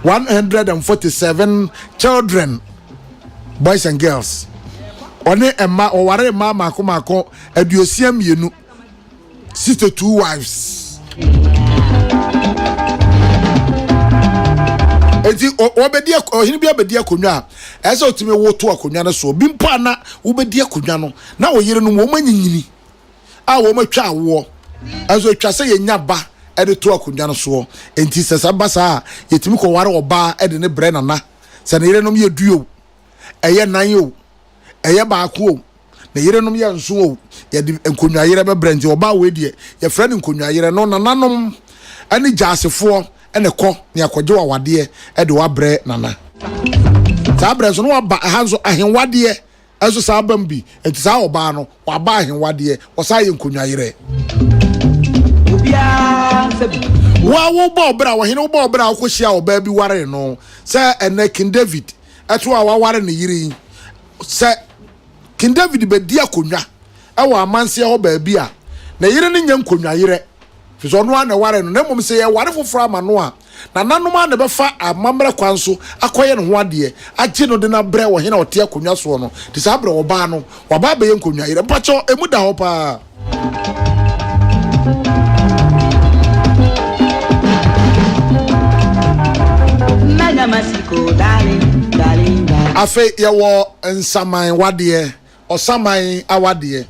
147 children, boys and girls. Ɔne mma, ɔware mma mmaako mmaako 62, 62 wives. Eti wɔbɛdi ɔhene bi abɛdi akonnwa a ɛsɛ sɛ ɔtumi woto akonnwa no so. Bi mpo a na wobɛdi akonnwa no na wo yerenom wɔn anyinyini. a wɔatwa awoɔ. Nso ɛtwa sɛ yɛnya ba de to akonnwa no soɔ. Enti sɛ saa ba saa a, yɛtumi kɔware ɔbaa de no brɛ nana. Sɛ ne yerenom yɛ du o, ɛyɛ nan o, ɛyɛ baako o, ne yerenom yɛ nson o, yɛde nkonnwayerɛ bɛbrɛ. Nti ɔbaa wei deɛ, yɛfrɛ no nkonnwayerɛ. No nananom ne gyaasefoɔ na ɛkɔ ne akɔgye wawadeɛ de wabrɛ nana. Saa berɛ nso na waba ɛha nso ahenwadeɛ nso saa bam bi. Nti saa ɔbaa no, waba ahenwadeɛ, ɔsan yɛ nkonnwayerɛ. Wo a wobɔ ɔbrɛ a, ɔhene wobɔ ɔbrɛ a wokɔhyia ɔbaa bi waree no sɛ ɛnɛ King David ɛto a waware ne yere yi, sɛ King David bɛdi akonnwa wɔ amanseɛ hɔ baabi a, ne yere no nyɛ nkonnwayerɛ, firi sɛ ɔno ara na ɛware no, na mmom sɛ yɛware foforɔ ama no a, nananom ara na ɛbɛfa amammerɛ kwan so akɔyɛ ne ho adeɛ, agye no de no abrɛ ɔhene a ɔte akonnwa soɔ no. Nti saa berɛ ɔbaa no, waba abɛyɛ nkonnwayerɛ. Mpakyɛw, ɛmu da hɔ paa. Afei yɛwɔ nsaman wadeɛ, ɔsaman awadeɛ.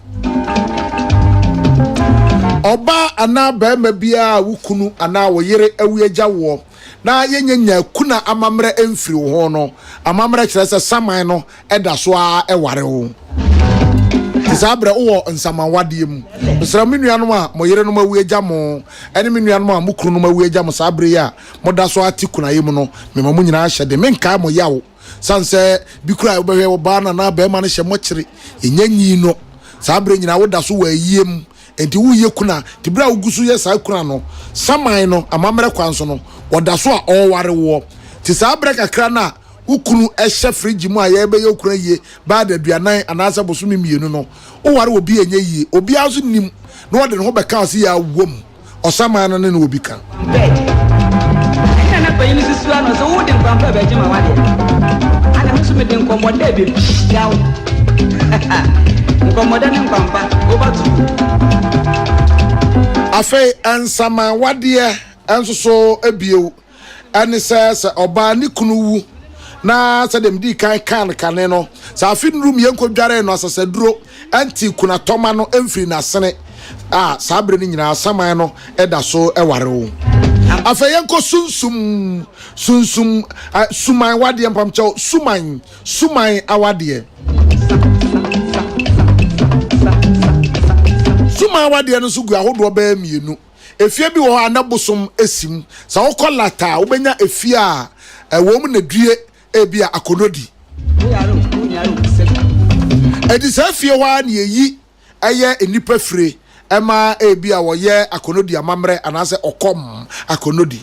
Ɔbaa anaa barima biara a wo kunu anaa wo yere awu agya woɔ na yɛnyɛ nyaa kuna amammerɛ mfiri wo ho no, amammerɛ kyerɛ sɛ saman no da so ara ware wo. Te saa berɛ wowɔ nsamanwadeɛ mu. Mesrɛ me nuanom a mo yerenom awu agya mo ne me nuanom a mo kununom awu agya mo saa berɛ yi a moda so ara te kunayɛ mu no, mema mo nyinaa hyɛ den. Menkae mo yaw sane sɛ bi koraa wobɛhwɛ ɔbaa no anaa barima no hyɛ mɔkyere, ɛnya nyii no. Saa berɛ nyinaa woda so wɔ ayie mu. Enti woreyɛ kuna. Nti berɛ a wogu so yɛ saa kuna no, saman no, amammerɛ kwan so no, ɔda so a ɔreware woɔ. Nti saa berɛ kakra no a wo kunu hyɛ fridge mu a yɛrebɛyɛ wo kunu ayie bɛyɛ adaduanan anaasɛ bosome mmienu no, woware obi a ɛnyɛ yie. Obiara nso nnim na ɔde ne ho bɛka wo sɛ yɛawom ɔsaman no ne no obi ka. Bed. Ɛnna na panyin no susuw ano sɛ, Wode nkwampa bɛgye m'awadeɛ, ana me nso mede nkɔmmɔdɛ bɛpia wo. Nkɔmmɔdɛ ne nkwampa, over to you. Afei nsamanwadeɛ nso so bio ne sɛ, sɛ ɔbaa ne kunu wu na sɛdeɛ medii kan kaa no kane no, sɛ afe nnuru mu yɛnkɔdwaree no asasaduro nte kunatɔma no mfiri n'asene a, saa berɛ no nyinaa saman no da so ware wo. Afei yɛnkɔ sunsum, sunsum, suman wadeɛ mpamkyɛw, suman, suman awadeɛ. Suman awadeɛ no nso gu ahodoɔ bɛyɛ mmienu. Efie bi wɔ hɔ a na bosom si mu. Sɛ wokɔ Lata a, wobɛnya efie a ɛwɔ mu na due ebia akɔnnɔdi. Enti saa fie hɔ ara na yɛyi ɛyɛ nnipa fire ma ebia wɔyɛ akɔnnɔdi amammerɛ anaasɛ ɔkɔm akɔnnɔdi.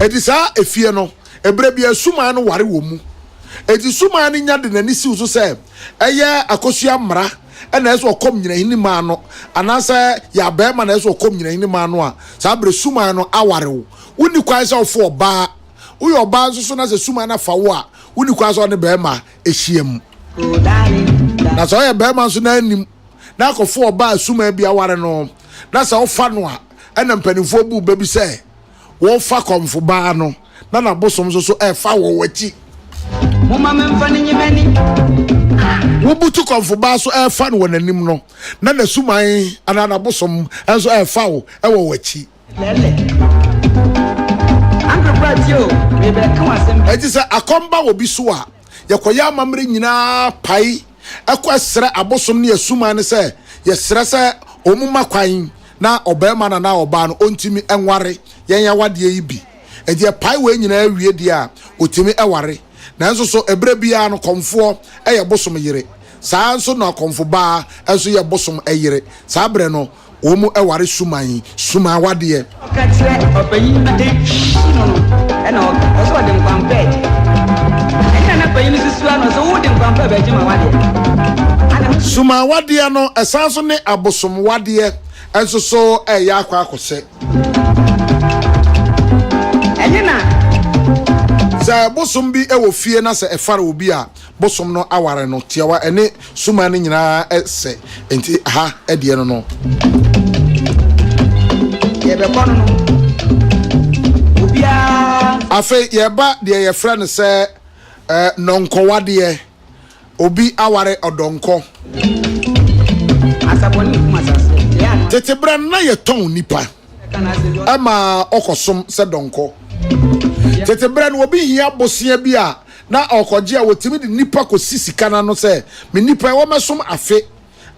Enti saa efie no, ɛberɛ biara suman no ware wɔ mu. Enti suman no nya de n'ani siw so sɛ ɛyɛ akosua mmara na ɛsɛ ɔkɔm nyinahini maa no anaasɛ yɛ abɛɛma na ɛsɛ ɔkɔm nyinahini maa no a, saa berɛ suman no aware wo. Wonni kwan sɛ wofo ɔbaa. Woyɛ ɔbaa nso so na sɛ suman no afa wo a, wonni kwan sɛ ɔne bɛɛma hyia mu. Na sɛ ɔyɛ bɛɛma nso na anim na akɔfo ɔbaa suman bi aware no na sɛ wofa no a, ɛna mpanimfoɔ bu bɛ bi sɛ wofa kɔmfo baa no na n'abosom nso so ɛfa wɔ w'akyi. Momma memfa no nye m'ani. Wobutu kɔmfo baa so ɛfa no wɔ n'anim no na n'asuman anaa n'abosom nso ɛfa wo ɛwɔ w'akyi. Lɛlɛ. Uncle Pratt o, merebɛka wo asɛm bi. Enti sɛ akɔm ba obi so a, yɛkɔyɛ amammerɛ nyinaa pae kɔ srɛ abosom ne asuman no sɛ yɛsrɛ sɛ wɔn mma kwan na ɔbarima no anaa ɔbaa no ɔntumi nware yɛn awadeɛ yi bi. Enti yɛpae wei nyinaa wie deɛ a, ɔtumi ware. Nanso so ɛberɛ biara no kɔmfoɔ yɛ bosom yere? Saa ara nso na kɔmfo baa nso yɛ bosom yere. Saa berɛ no, wɔn ware suman, suman awadeɛ. Ɔka kyerɛ ɔpanyin no ehwi no no ɛna ɔka ɔsɛ ɔde nkwampɛ ɛgye ɛna na panyin no susu ano sɛ wode nkwampɛ bɛgye ma wadeɛ ana. Suman wadeɛ no ɛsan so ne abosom wadeɛ nso so ɛyɛ akɔ akɔsɛ. Ɛnyɛ na. Sɛ bosom bi wɔ fie na sɛ ɛfare obi a, bosom no aware no tiawa ɛne suman no nyinaa sɛ nti ha deɛ no no. Yɛbɛkɔ no no obiara. Afei yɛba deɛ yɛfrɛ no sɛ nɔnkɔwadeɛ, obi aware ɔdɔnkɔ. Tete berɛ no na yɛtɔn nipa ma ɔkɔsom sɛ dɔnkɔ. Tete berɛ no obi hia bosea bi a na ɔkɔgye a wɔtumi de nipa kɔsi sika no ano sɛ me nipa yi wɔmmɛsom afe.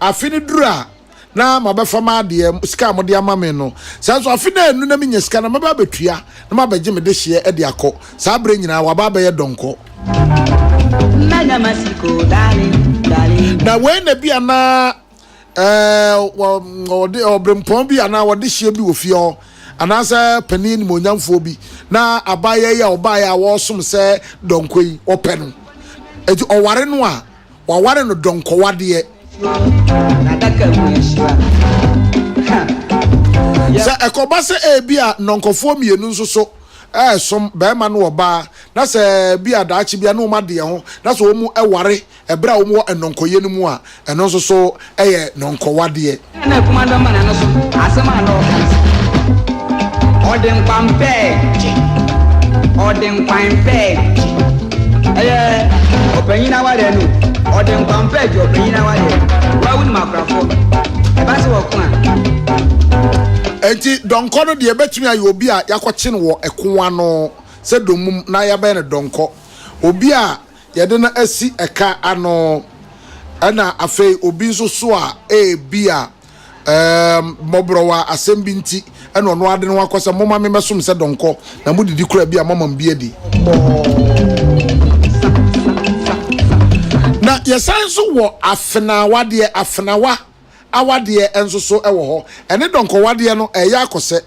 Afe no duru a na mabɛfa m'adeɛ, sika a mode ama me no. Sɛ nso afe no annu na menya sika no a, mɛba abɛtua na mabɛgye me dehyeɛ de akɔ. Saa berɛ nyinaa waba abɛyɛ dɔnkɔ. Na wei na bi a na wɔde ɔbrempɔn bi anaa wɔde hyeɛ bi wɔ fie hɔ anaasɛ panin animuonyamfoɔ bi na abaayewa yi a ɔbaeɛ a wɔresom sɛ dɔnkɔ yi ɔpɛ no. Enti ɔware no a, Waware no dɔnkɔwadeɛ. Sɛ ɛkɔba sɛ ebia nnɔnkɔfoɔ mmienu nso so resom, barima ne ɔbaa, na sɛ ebia daakye bi a na wɔn adeɛ ho, na sɛ wɔn ware ɛberɛ a wɔn wɔ nnɔnkɔyɛ no mu a, ɛno nso so yɛ nnɔnkɔwadeɛ. Na akumadɔ ma n'ano so asɛm a na ɔka no sɛ, Ɔde nkwan pɛɛ gye, ɔde nkwan pɛɛ gye. Ɛyɛ ɔpanyin awareɛ no, ɔde nkwan pɛɛ gye ɔpanyin awareɛ. Wa wonim akorafoɔ, ɛba sɛ wɔko a. Enti dɔnkɔ no deɛ ɛbɛtumi ayɛ obi a yɛakɔkye no wɔ ɛko ano sɛ dommum na yɛabɛyɛ no dɔnkɔ, obi a Yɛde no asi ɛka ano. Ɛna afei obi nso so a ebia ɛɛm mmɔborɔwa asɛm bi nti ɛna ɔno ade ne ho akɔ sɛ momma me mɛsom sɛ dɔnkɔ na modidi koraa bi a moama me bi adi. Na yɛsan nso wɔ afenawadeɛ, afenawa awadeɛ nso so wɔ hɔ. Ɛne dɔnkɔwadeɛ no ɛyɛ akɔsɛ.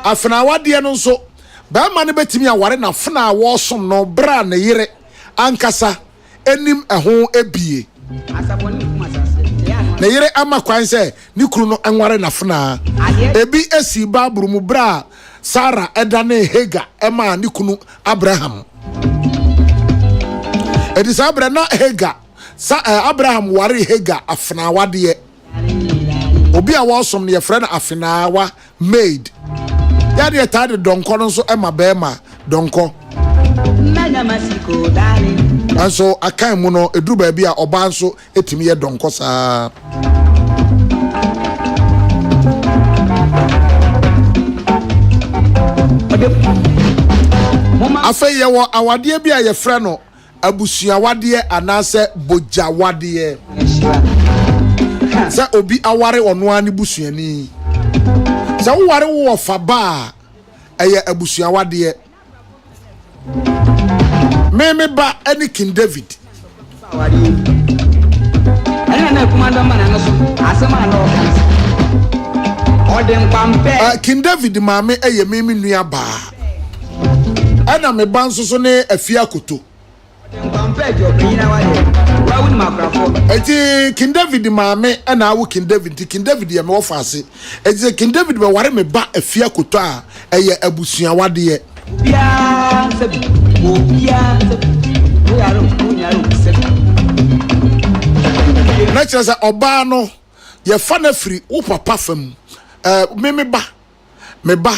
Afenaa awadeɛ no nso, barima no bɛtumi aware n'afenaa a wɔresom no berɛ a ne yere ankasa nim ɛho bie. Ne yere ama kwan sɛ ne kunu no nware n'afenaa. Ebi sii Bible mu berɛ a Sara danee Hagar maa ne kunu Abraham. Enti saa berɛ na Hagar, sa, eh, Abraham waree Hagar afenaa awadeɛ. Obi a wɔresom no yɛfrɛ no afenaawa, maid. Yɛ adeɛ taa de dɔnkɔ no nso ma bɛrima, dɔnkɔ. Nanso akan mu no, ɛduru baabi a ɔbaa nso tumi yɛ dɔnkɔ saa. Afei yɛwɔ awadeɛ bi a yɛfrɛ no abusuawadeɛ anaasɛ bogyawadeɛ. Sɛ obi aware ɔno ara ne busuani. Sɛ woware wo wɔfa ba a, ɛyɛ abusuawadeɛ. Me me ba ne King David. King David maame yɛ me me nua baa. Ɛna me ba nso so ne Afie Akoto. Eti King David maame ɛna awo King David nti King David yɛ me wɔfa ase. Eti sɛ King David bɛware me ba Afie Akoto a ɛyɛ abusuawadeɛ. Na kyerɛ sɛ ɔbaa no yɛfa no afiri wo papa fam. Ɛɛ me me ba. Me ba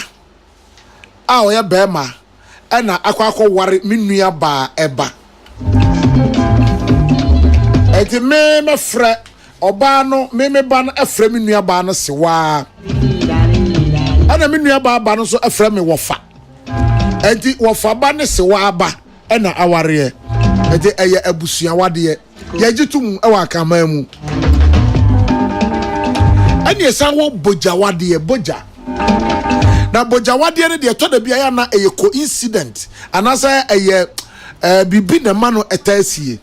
a ɔyɛ barima na akɔ akɔware me nua baa ɛba. Enti me mɛfrɛ ɔbaa no, me me ba no frɛ me nua baa no sewaa. Ɛna me nua baa ba no nso frɛ me wɔfa. Enti wɔfa ba ne sewaa ba ɛna awareɛ. Enti ɛyɛ abusuawadeɛ. Yɛgye to mu wɔ Akanman mu. Ɛne ɛsan wɔ bogyawadeɛ, bogya. Na bogyawadeɛ no deɛ ɛtɔ da bi a na ɛyɛ coincident anaasɛ ɛyɛ ɛɛ biribi na ɛma no ɛtaa sie.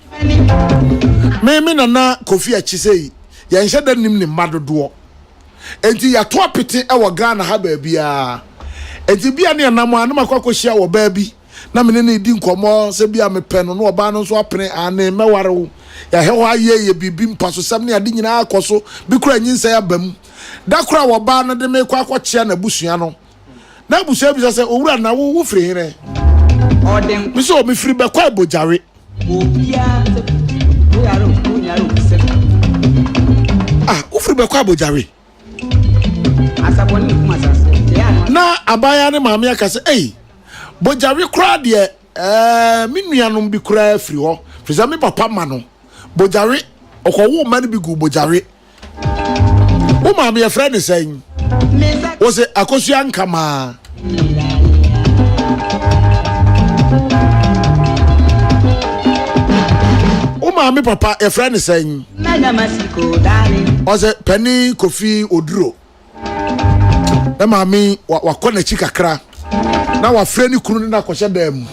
Me me nana Kofi akyi sɛ yi yɛnhyɛ da nim ne mma dodoɔ. Enti yɛato apete wɔ Ghana ha baabiara. Enti bia ne ɛnam a na makɔ akɔhyia wɔ baa bi. na me ne no redi nkɔmmɔ sɛ bi a mepɛ no na ɔbaa no nso apene, aane, mɛware wo. Yɛahwɛ hɔ ayɛ yɛ biribi, mpasosɛm ne ade nyinaa akɔ so, bi koraa nyinsɛn aba mu. Da koro a ɔbaa no de me rekɔ akɔkyea n'abusua no, n'abusua bisa sɛ, Owura, na wo, wofiri hene? Me sɛ, O, mefiri Bɛkwae Bogyawe. Ah, wofiri Bɛkwae Bogyawe? Na abaayewa ne maame aka sɛ, Ei, Bogyawe koraa deɛ, ɛɛ, me nuanom bi koraa firi hɔ, firi sɛ me papa ma no Bogyawe, ɔkɔwoo mma no bi guu Bogyawe. Wo maame yɛfrɛ ne sɛn? Wo se Akosua Nkamaa. Wo maame papa yɛfrɛ ne sɛn? Ɔsɛ Panin Kofi Oduro. Na maame wakɔ n'akyi kakra na wafrɛ ne kunu ne no akɔhyɛ dan mu.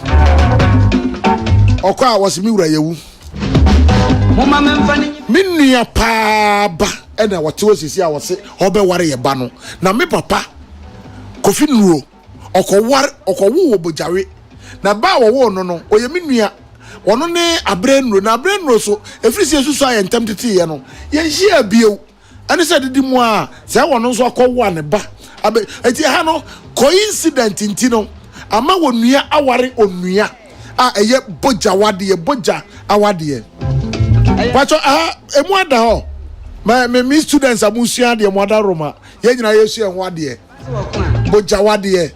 Ɔkɔ a wɔsɛ me wura yɛwu. Me nua paa ba ɛna wɔte hɔ sisi a wɔse ɔbɛware yɛ ba no. Na me papa Kofi Nuro ɔkɔware ɔkɔwo wɔ Bogyawe. Na ba a wɔwoo no no ɔyɛ me nua. Ɔno ne Abrɛ Nuro. Na Abrɛ Nuro so ɛfiri sɛ yɛsusu ayɛ ntɛm teteeɛ no yɛnhyiaa bio. Ɛne sɛ didi mu a sɛ wɔn nso akɔwo a ne ba abɛ eti ɛha no coincident nti no ama onua aware onua a ɛyɛ bogya wadeɛ bogya awadeɛ. Patro aha emu ada hɔ ma me me students a mo sua adeɛ mo ada roma yɛn nyinaa yɛsua ɛho adeɛ bogya wadeɛ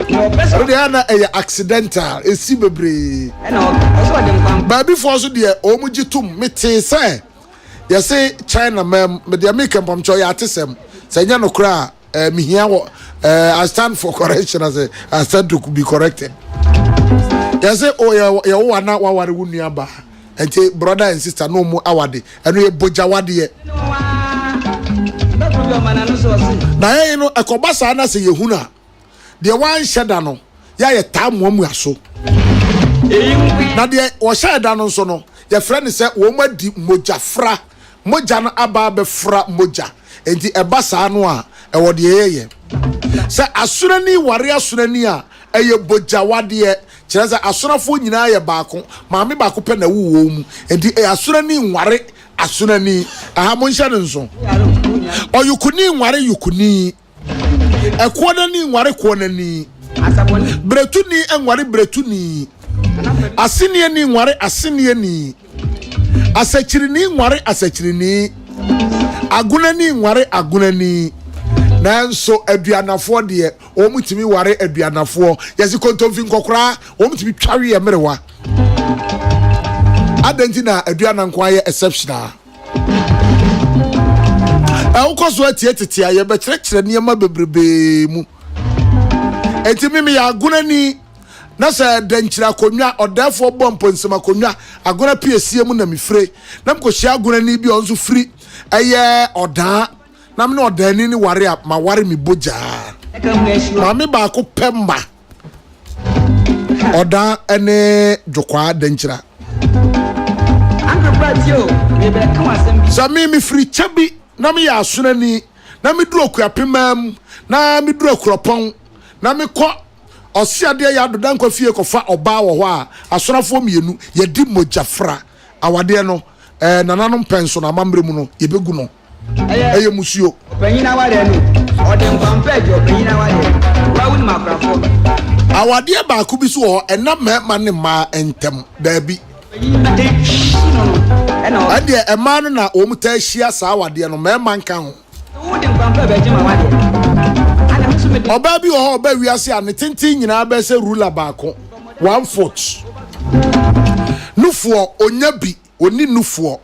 ɛno deɛ ana ɛyɛ accidental esi bebree baabi foɔ nso deɛ wɔn gye tom metee sɛ. Yɛse China man mu, deɛ meka mpamkyɛw yɛ atesɛm, sɛ ɛnyɛ nokorɛ a eh, mehia wɔ eh, I stand for correction ase I stand to be corrected. Yɛse o yɛ yɛwo ana waware wo nua baa, nti brother and sister no mu awade, ɛno yɛ bogya wadeɛ. Na yɛn no ɛkɔba saa na sɛ yɛhunu a Deɛ wanhyɛ da no, yɛ a yɛtaa muamua so. Na deɛ wɔhyɛɛ da no nso no, yɛfrɛ no sɛ wɔadi mogyafra. Mogya no aba abɛfra mogya. Enti ɛba saa no a, ɛwɔ deɛ yɛyɛ. Sɛ asonani ware asonani a, ɛyɛ bogyawadeɛ. Kyerɛ sɛ asonafoɔ nyinaa yɛ baako. Maame baako pɛ na ɛwo wɔn mu. Enti asonani nware asonani. Aha, monhyɛ no nso. Ɔyokoni nware yokoni. Ɛkoɔnani nware koɔnani. Bretuni nware bretuni. Aseniani nware aseniani. Asakyirini nware asakyirini. Agonani nware agonani. Nanso aduanafoɔ deɛ, wɔn tumi ware aduanafoɔ. Yɛsi kontomfi nkɔkoraa, wɔn tumi twa weɛ mmerewa. Adɛn nti na aduana nko ayɛ exceptional? Wokɔ so atie tete a yɛbɛkyerɛkyerɛ nneɛma bebrebee mu. Enti me meyɛ agonani na sɛ dɛnkyerɛ akonnwa ɔdɛɛfoɔ bɔ mpɔnsɛm akonnwa agona piesie mu na mefire na mekɔhyia agonani bi a ɔno nso firi ɛyɛ ɔdaa na me ne ɔdaani ne ware a maware me bogyaa maame baako pɛ mma Ɔdan ne Dwokwaa Dankyira. Sɛ me mefiri kyɛ bi na meyɛ asonani na meduru Okuapemaa mu na meduru Akuropɔn na mekɔ Ɔseadeɛ yɛ Adodankwa fie kɔfa ɔbaa wɔ hɔ a, asonafoɔ mmienu yɛdi mogyafra awadeɛ no, eh, nananom pɛn so no amammerɛ mu no yɛbɛgu no. Ɛyɛ musuo. Ɔpanyin awadeɛ no, ɔde nkwampa agye ɔpanyin awadeɛ. Wa wonim akorafoɔ. Awadeɛ baako bi so wɔ hɔ, ɛnna mmarima ne mmaa ntam. Daabi. Ɛdeɛ mmaa no na wɔn taa hyia saa awadeɛ no, mmarima nka ho. Ɔbaa bi wɔ hɔ ɔbaa wiase a ne tenten nyinaa bɛyɛ sɛ rula baako, one foot. Nufoɔ, onya bi. Ɔnni nufoɔ.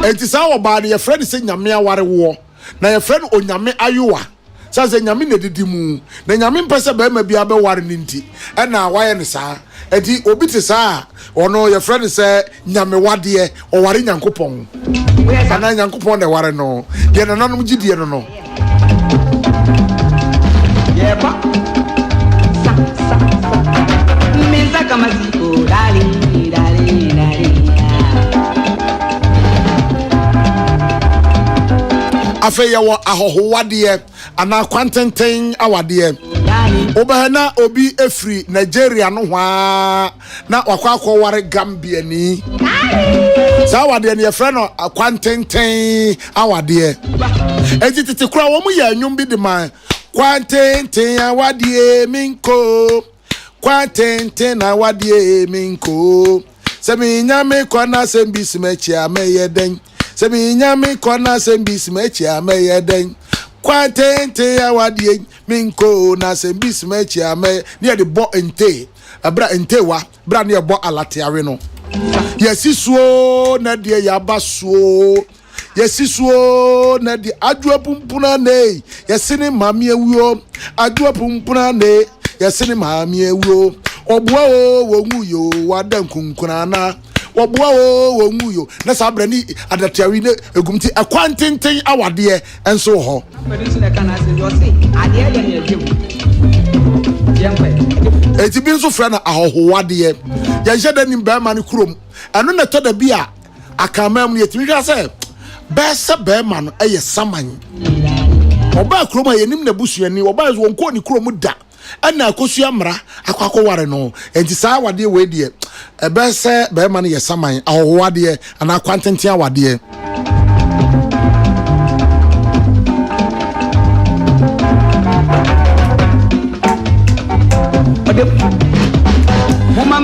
Enti saa ɔbaa no yɛfrɛ no sɛ Nyame aware woɔ, na yɛfrɛ no Onyame ayowa. Sane sɛ Nyame na ɛdidi mu, na Nyame mpɛ sɛ barima biara bɛware no nti ɛna wayɛ no saa. Enti obi te saa a, ɔno yɛfrɛ no sɛ Nyamewadeɛ, ɔware Nyankopɔn, anaa Nyankopɔn na ɛware no. Deɛ nananom gye die no no. Afei yɛwɔ ahɔhowadeɛ anaa kwantenten awadeɛ. Wobɛhɛ na obi efiri Nigeria no hwaa na wakɔ akɔware Gambiani. Saa awadeɛ no yɛfrɛ no kwantenten awadeɛ. Enti tete koraa wɔn yɛ nnwom bi de ma kwantenten awadeɛ minko kwantenten awadeɛ minko sɛ menya me kɔ na asɛm bi si m'akyi a mɛyɛ dɛn sɛ menya me kɔ na asɛm bi si m'akyi a mɛyɛ dɛn kwantenten awadeɛ minko na asɛm bi si m'akyi a mɛyɛ ne yɛde bɔ ntee ɛberɛ a ntewa berɛ a ne yɛbɔ alateawe no yɛsi suo na deɛ yɛaba suo. Yɛsi so na di adwoa pumpuna ne yɛsi ne maame awuo adwoa pumpuna ne yɛsi ne maame awuo ɔboa o wɔnwu yo wada nkunkuna na wɔboa o wɔnwu yo na saa berɛ ne adatiawi ne egum ti ɛkwan tenten awadeɛ nso wɔ hɔ. Eti bi nso frɛ no ahɔhowadeɛ. Yɛnhyɛ da nim bɛrima no kurom. Ɛno na ɛtɔ da bi a Akanman mu no yɛtumi hwɛ sɛ bɛyɛ sɛ bɛrima no yɛ saman. Ɔbaa kurom a yɛnim n'abusuani, ɔbaa nso wɔnkɔɔ ne kurom da ɛna akosua mmara akɔ akɔware no. Enti saa awadeɛ wei deɛ ɛbɛyɛ sɛ bɛrima no yɛ saman, ahɔhowadeɛ anaa kwantenten awadeɛ.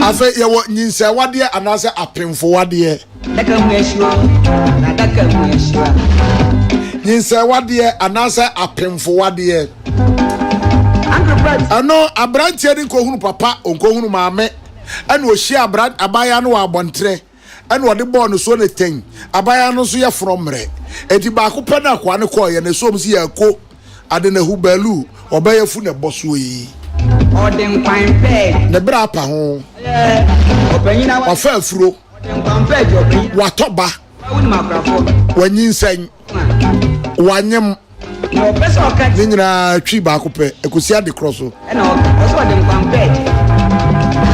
Afei yɛwɔ nyinsɛnwadeɛ anaasɛ apemfowadeɛ. Nyinsɛnwadeɛ anaasɛ apemfowadeɛ. Ɛno aberanteɛ no nkɔhunu papa, ɔnkɔhunu maame, ɛna ɔhyia abaayewa no wɔ abɔnterɛ. Ɛna ɔde bɔɔ no soɔ ne tɛn. Abaayewa no nso yɛ forɔ mmerɛ. Enti baako pɛ na akoa no kɔeɛ na ɛsɔɔ mu sɛ yɛako ade na hu baalu ɔbɛyɛ fu na ɛbɔ soɔ yi. Ɔde nkwan pɛɛ. Ne berɛ apa ho. Ɛyɛ ɔpanyin awa. Wafa afuro. Ɔde nkwan pɛɛ gye ɔpanyin. Watɔ ba. Wonim akorafoɔ. Wanyinsɛn. Wanyem. Na ɔpɛ sɛ ɔka. Ne nyinaa twi baako pɛ ɛkɔsi ade korɔ so. Ɛna ɔka ɔsɛ ɔde nkwan pɛɛ gye.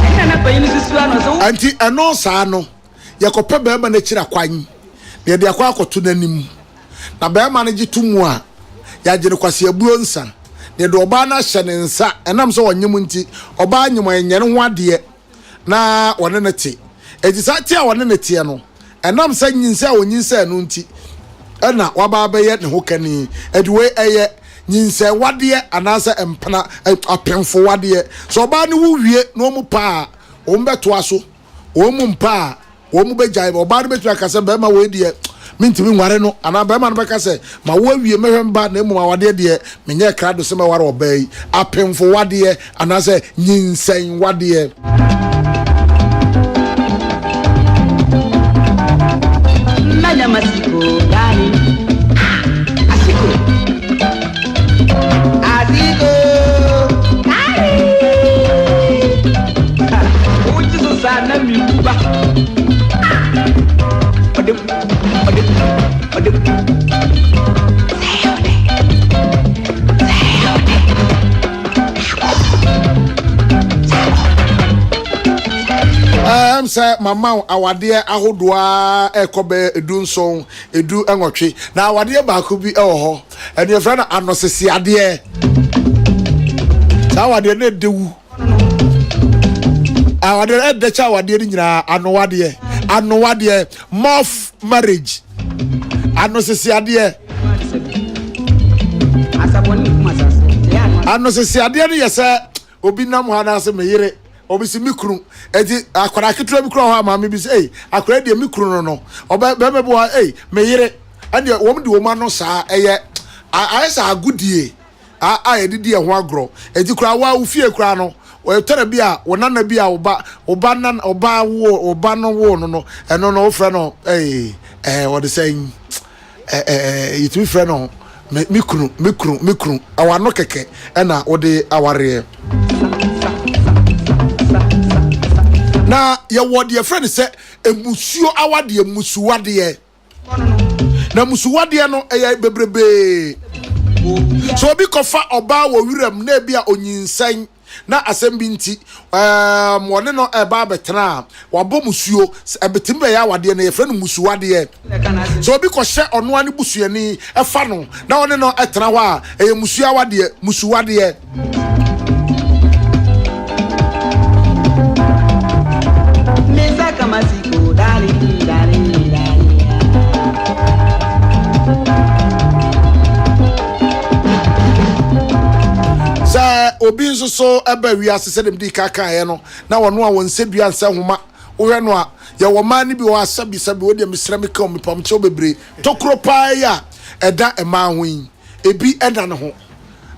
Ɛna na panyin no susu ano sɛ. Ɛnti ɛno saa no yɛkɔpɛ bɛrima no akyiri akwan na yɛde akɔ akɔto n'anim na bɛrima no gye to mu a yɛagye no kwaseabuo nsa na yɛde ɔbaa no ahyɛ ne nsa ɛnam sɛ ɔnyem nti ɔbaa nyem a ɛnyɛ ne ho adeɛ na wɔne no te. Enti saa te a wɔne no teɛ no, ɛnam sɛ nyinsɛn a onyinsɛn no nti na waba abɛyɛ ne ho kani. Enti wei ɛyɛ nyinsɛn wadeɛ anaasɛ mpena apemfo wadeɛ. Sɛ ɔbaa no wo wie na wɔn pa a, wɔn bɛtoa so. Wɔn mu mpa a, wɔn bɛgyae. Ɔbaa no bɛtumi aka sɛ bɛrima wei deɛ mentumi nware no, anaa bɛrima no bɛka sɛ ma wo awie mɛhwɛ mba na mmom awadeɛ deɛ menyɛɛ krado sɛ mɛware ɔbaa yi. Apemfo wadeɛ anaasɛ nyinsɛn wadeɛ. Madam Asiko, darling. Ah, Asiko. Asiko. Darling. Ah, wogye so saa na mewu ba. Ah, ɔde, ɔde, ɔde. Ɛm sɛ mama wo awadeɛ ahodoɔ a ɛkɔ bɛyɛ 17, 18. Na awadeɛ baako bi wɔ hɔ, ɛno yɛfrɛ no anɔseseadeɛ. Saa awadeɛ no ɛdɛ wu. Awadeɛ no ɛdɛ kyɛ awadeɛ no nyinaa, anowadeɛ. Anowadeɛ, morph marriage. Anoseseadeɛ. Anoseseadeɛ no yɛ sɛ obi nam hɔ anaasɛ me yere obi si me kunu eti akwadaa ketewa bi kura hɔ a maame bi sɛ ei akwadaa deɛ me kunu no no ɔbɛ bɛrima bi wɔ hɔ ei me yere ɛndeɛ wɔn de wɔn ano saa ɛyɛ ayɛ sɛ agodie a a yɛde di ɛho agorɔ eti koraa wa wo fie koraa no ɛtɔrɔ bi a wo nana bi a wo ba wo ba nana ɔba wo ɔba no wo no no ɛno no wofrɛ no ɛɛ ɛɛ wɔde sɛn. ɛɛ yɛtumi frɛ no me me kunu me kunu me kunu ɛwɔ ano kɛkɛ ɛna wode awareɛ na yɛwɔ deɛ frɛ no sɛ emusuo awadeɛ musuwadeɛ na musuwadeɛ no ɛyɛ bebrebee so obi kɔfa ɔbaa wɔ wuram na ebi a onyinsɛn na asɛm bi nti ɛɛm wɔne no ɛreba abɛtena a, wabɔ musuo. Ɛbɛtumi bɛyɛ awadeɛ no, yɛfrɛ no musuwadeɛ. Sɛ obi kɔhyɛ ɔno ara ne busuani ɛfa no na ɔne no ɛtena hɔ a, ɛyɛ musuo awadeɛ, musuwadeɛ. Sɛ obi nso so ba wiase sɛdeɛ mede ka kaeɛ no na wɔn a wɔn nsɛ dua nsɛ nhoma wohwɛ no a yɛwɔ mmaa no bi wɔ hɔ a sɛbi sɛbi wo deɛ mesrɛ meka o mepam kyɛw bebree tokuro paa yi a ɛda mmaa ho yi ebi ɛna ne ho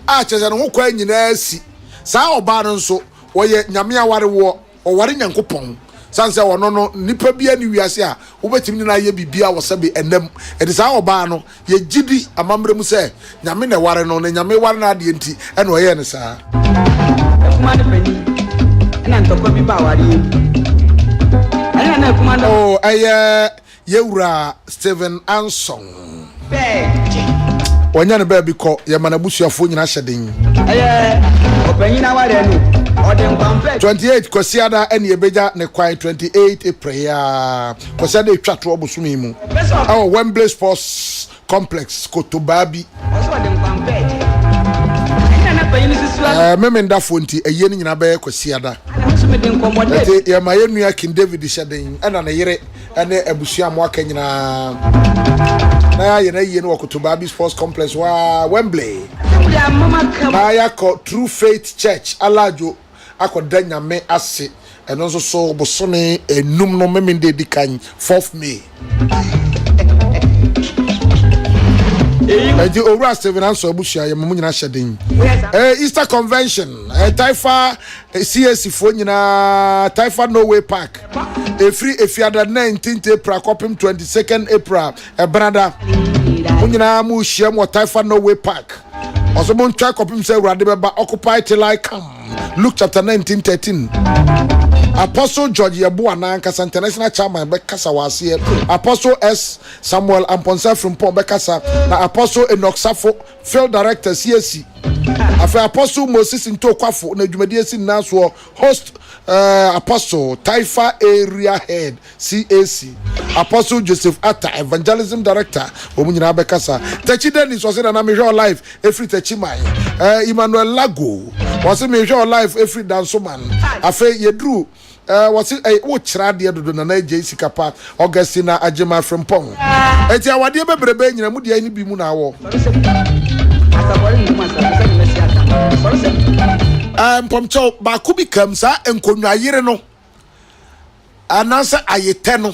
a kyerɛ sɛ ne ho kwan nyinaa si saa ɔbaa no nso wɔyɛ nyame awarewoɔ Ɔware Nyankopɔn. Sane sɛ ɔno no, nipa biara nni wiase a wobɛtumi ne no ayɛ biribiara wɔ sɛbe ɛnna mu. Enti saa ɔbaa no, yɛgye di amammerɛ mu sɛ Nyame na ɛware no, na Nyame ware no adeɛ nti ɛna ɔyɛɛ no saa. Akuma ne panin ɛna ntɔkwa bi ba awareɛ mu. Ɛna na akuma no. Oh, ɛyɛ Yɛwura Stephen Ansong. Wanya ne baabi kɔ, yɛma n'abusuafoɔ nyinaa hyɛ den. Ɛyɛ ɔpanyin awareɛ no, ɔde nkwampɛ. 28 Kwasiada ɛne yɛbɛgya ne kwan 28 April yi ara, Kwasiada ɛtwa toɔ bosome yi mu, ɛwɔ Wembley Sports Complex, Kotobaabi. Ɔsɛ ɔde nkwampɛ gye. Ɛna na panyin no susu ano. Ɛɛ Memendafoɔ nti ayie no nyinaa bɛyɛ Kwasiada. Ɛna me nso mede nkɔmmɔdɛ. Nti yɛma yɛn nua King David hyɛ den ɛna ne yere. ne abusua a moaka nyinaa na yɛayɛ no ayie no wɔ Kotobaabi Sports Complex hɔ a Wembley na yɛakɔ True Faith Church Alajo akɔda Nyame ase ɛno nso so bosome enum no Memenda edi kan 4th May. Enti Owura Stephen Anso abusua yɛ mo nyinaa hyɛ den. Eh, Easter Convention, eh, Taifa eh, CAC foɔ nyinaa, Taifa Norway Park. Ɛfiri Efiada 19th April kɔpem 22nd April Ɛbenada. Mo nyinaa mo hyia mu wɔ Taifa Norway Park. Ɔsɛ mo ntwa kɔpem sɛ Awurade bɛba. Occupy till I come. Luke chapter 19 13. Apostle George Yeboah n'ankasa International Chairman bɛkasa wɔ aseɛ. Apostle S. Samuel Amponsah Frimpong bɛkasa na Apostle Enoch Safo Field Director CAC. Afei Apostle Moses Ntoh Kwafo na dwumadie si nyinaa soɔ. Host eh, Apostle Taifa Area Head CAC, Apostle Joseph Atta Evangelism Director, wɔn nyinaa bɛkasa. Tachi Dennis ɔsɛ nana mehwɛ wɔ live efiri Tachi man. Eh, Emmanuel Lago ɔsɛ mehwɛ wɔ live efiri Dansoman. Afei yɛduru eh, wɔse eh, wokyerɛ adeɛ dodo nana agye sika pa Augustina Agyema Frimpong. Eti awadeɛ bebrebe nyina mu deɛ ne bi mu na awɔ. Mpɔmkyɛw baako bi kam saa nkonnwayere no anaasɛ ayetɛ no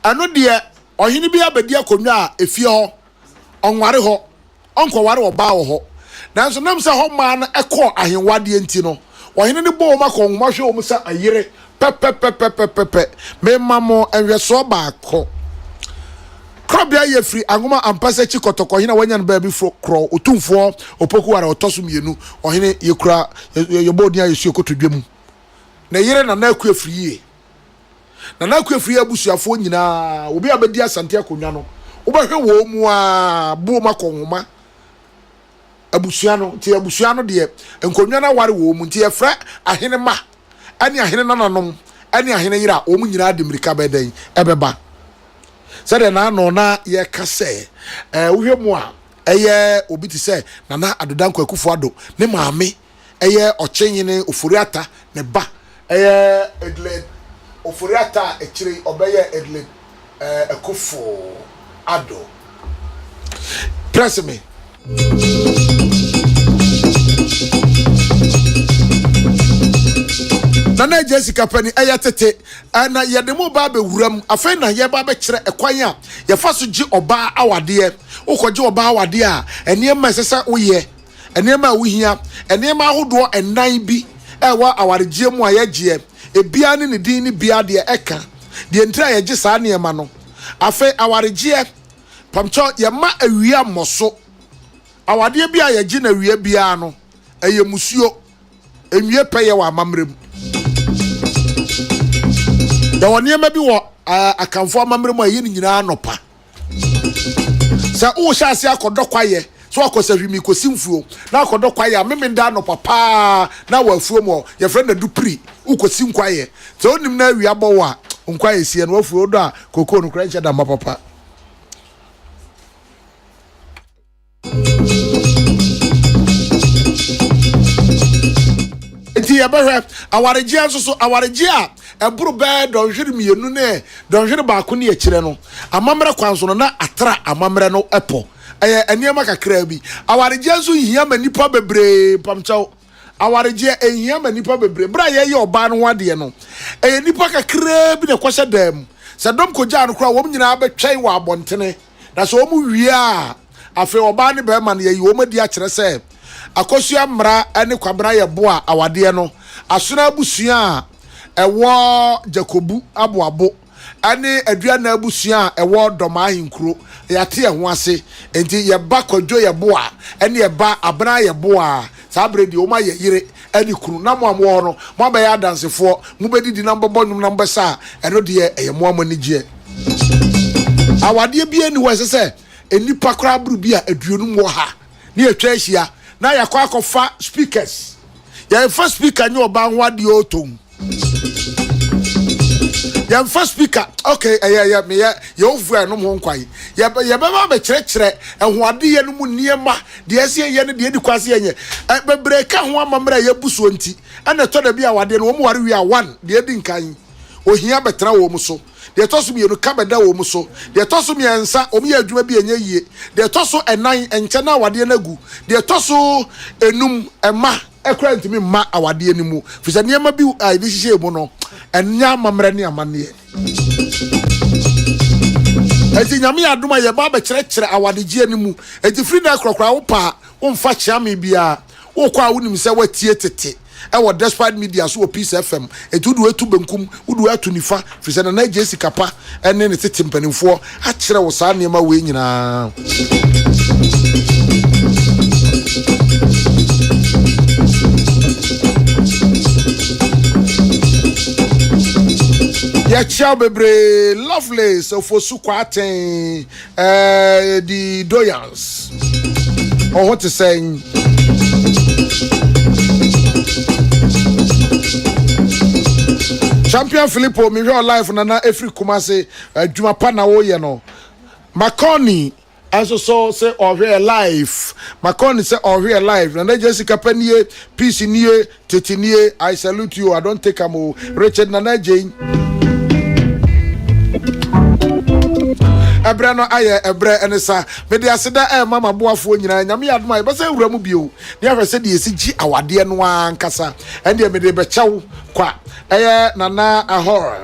ɛno deɛ ɔhene bi abɛdi akonnwa a efie hɔ ɔnware hɔ ɔnkɔware ɔbaa wɔ hɔ. Nanso nam sɛ hɔ maa no kɔɔ ahenwadeɛ nti no, ɔhene no bɔɔ wɔn akɔnhoma hwɛɛ wɔn sɛ ayere pɛpɛpɛpɛpɛpɛ. Mema mo nhwɛsoɔ baako. Korabea yɛ firi Anwoma Ampasakyi Kɔtɔkɔ hene a wanya no baabi foro korɔ Otumfoɔ Opoku Ware a ɔtɔ so mmienu ɔhene yɛkura yɛbɔ odin a yɛsue kotodwe mu. Ne yere Nana Akua Afriyie. Nana Akuafiri abusuafoɔ nyinaa, obi a bɛdi Asante akonnwa no, wobɛhwɛ wɔn mu ara, boom akɔ nhoma abusua no. Nti abusua no deɛ, nkonnwa no aware wɔn mu. Nti yɛfrɛ ahene mma ne ahene nananom ne ahene yere a, wɔn nyinaa de mmirika bɛyɛ dɛn? Ɛbɛba. Sɛdeɛ n'ano na yɛka sɛ, ɛɛ wohwɛ mu a, ɛyɛ obi te sɛ Nana Addo Dankwa Akufo-Addo ne maame ɛyɛ Ɔkyenhene Ofori-Atta ne ba, ɛyɛ Edlin Ofori-Atta a akyire yi ɔbɛyɛɛ Edlin Akufo-Addo. Press me. Nana Agya Sikapani, ɛyɛ tete na yɛde mo ba abɛwura mu. Afei na yɛba abɛkyerɛ ɛkwan a yɛfa so gye ɔbaa awadeɛ. Wokɔgye ɔbaa awadeɛ a, nneɛma a ɛsɛ sɛ woyɛ. Nneɛma a wohia, Nneɛma ahodoɔ nnan bi a ɛwɔ awaregyeɛ mu a yɛgyeɛ, ebiara ne ne din ne biara deɛ ɛka, deɛ ntira a yɛgye saa nneɛma no. Afei awaregyeɛ, pamkyɛw yɛmma awia mmɔ so. Awadeɛ bi a yɛgye no awia biara no, ɛyɛ musuo, ɛnwie pɛyɛ wɔ amammerɛ mu. Yɛwɔ nneɛma bi wɔ Akanfoɔ amammerɛ mu a yɛyɛ no nyinaa anɔpa. Sɛ wohyɛ ase akɔdɔ kwaeɛ, sɛ wakɔ sɛ hwimi kɔsi mfuo na akɔdɔ kwaeɛ a, memenda anɔpa paa na wɔ afuo mu hɔ, yɛfrɛ no adupiri, wokɔsi nkwaeɛ. Sɛ wonim na awia bɔ wo a, nkwaeɛ sie no, wafuo wodɔ a, kokoo no koraa nhyɛ da mma papa. Nti yɛbɛhwɛ awaregyeɛ nso so, awaregyeɛ a ɛboro bɛɛ dɔnhwere mmienu ne dɔnhwere baako ne akyire no, amammerɛ kwan so no na atra amammerɛ no pɔ. Ɛyɛ nneɛma kakraa bi. Awaregyeɛ nso nhia ma nnipa bebree mpamkyɛw. Awaregyeɛ nhia ma nnipa bebree. Berɛ a yɛreyɛ ɔbaa no ho adeɛ no, ɛyɛ nnipa kakraa bi na ɛkɔhyɛ dan mu. Sɛ dɔm kɔgyaa no koraa a, wɔn nyinaa bɛtwɛn wɔ abɔntene. Na sɛ wɔn wie a, afei ɔbaa ne barima no yɛyi wɔn adi akyerɛ sɛ Akosua Mmara ne Kwabena Yeboah awadeɛ no, Asono abusua a ɛwɔ Jakobu Aboabo ɛne Aduana abusua a ɛwɔ Dɔmaa Ahenkuro. Yɛate yɛn ho ase. Enti yɛba Kwadwo Yɛboa ɛne yɛba Abena Yɛboa. Saa berɛ deɛ wɔn ayɛ yere ɛne kunu. Na mo a mowɔ hɔ no, moabɛyɛ adansefoɔ. Mobɛdidi na mobɛbɔ nnwom na mobɛsa a, ɛno deɛ ɛyɛ mo ara mo anigyeɛ. Awadeɛ biara nni hɔ a ɛsɛ sɛ nnipa koraa boro bi a aduonum wɔ ha ne yɛatwa ahyia na yɛakɔ akɔfa speakers. Yɛmfa speaker nyɛ ɔbaa ho adeɛ ɔtɔn. Yɛmfa speaker, okay, ɛyɛ ɛyɛ meyɛ yɛwɔ fufuo a yɛnom ho nkwan. Yɛbɛ yɛbɛba abɛkyerɛkyerɛ ɛho adeyɛ no mu nneɛma, deɛ ɛsɛ yɛyɛ ne deɛ ɛdi kwan sɛ yɛnyɛ. Ɛ bebree ka ho amammerɛ a yɛabu soɔ nti, ɛna ɛtɔ da bi a awadeɛ no wɔn ware wie a, one, deɛ ɛdi nkan, ohia bɛtena wɔn so. Deɛ ɛtɔ so mmienu, ka bɛda wɔn so. Deɛ ɛtɔ so mmiɛnsa, wɔyɛ adwuma bi a ɛnyɛ yie. Deɛ ɛtɔ so ɛnan, ɛnkyɛ na awadeɛ no agu. Deɛ ɛtɔ so enum, mma koraa ntumi mma awadeɛ no mu, firi sɛ nneɛma bi a yɛde hyehyɛɛ mu no, ɛnyɛ amammerɛ ne amanneɛ. Enti Nyame yɛ adom a yɛba abɛkyerɛkyerɛ awadegyeɛ no mu. Enti firi nnɛ korɔ koraa wopɛ a womfa kyeame biara. Wokɔ a wonim sɛ woatie tete wɔ Despite Media so wɔ Peace FM. Enti wode wei to benkum, wode wei ato nifa, firi sɛ Nana Adjei Sikapa ne ne tete mpanimfoɔ akyerɛ wo saa nneɛma wei nyinaa. Yɛkyia wo bebree, Lovelace Ofosu Kwarteng. Ɛɛ di doyans. Ɔho te sɛn? Champion Filippo mehwɛ life nana efiri Kumase adwuma pa na woyɛ no. Makoni nso so sɛ ɔhwɛ life. Makoni sɛ ɔhwɛ life. Nana Jessica pɛ nie, peace nie, Tete nie, I salute you, I don't take am o, Richard Nana Adjei. Ɛberɛ no ayɛ ɛberɛ ɛne sa. Mede aseda ɛrema m'aboafoɔ nyinaa. Nyame yɛ adom a yɛbɛsan awura mu bio ne ahwɛ sɛdeɛ yɛsi gye awadeɛ no ara ankasa. Ɛndeɛ mede bɛkyɛ wo kwa. Ɛyɛ Nana Ahor.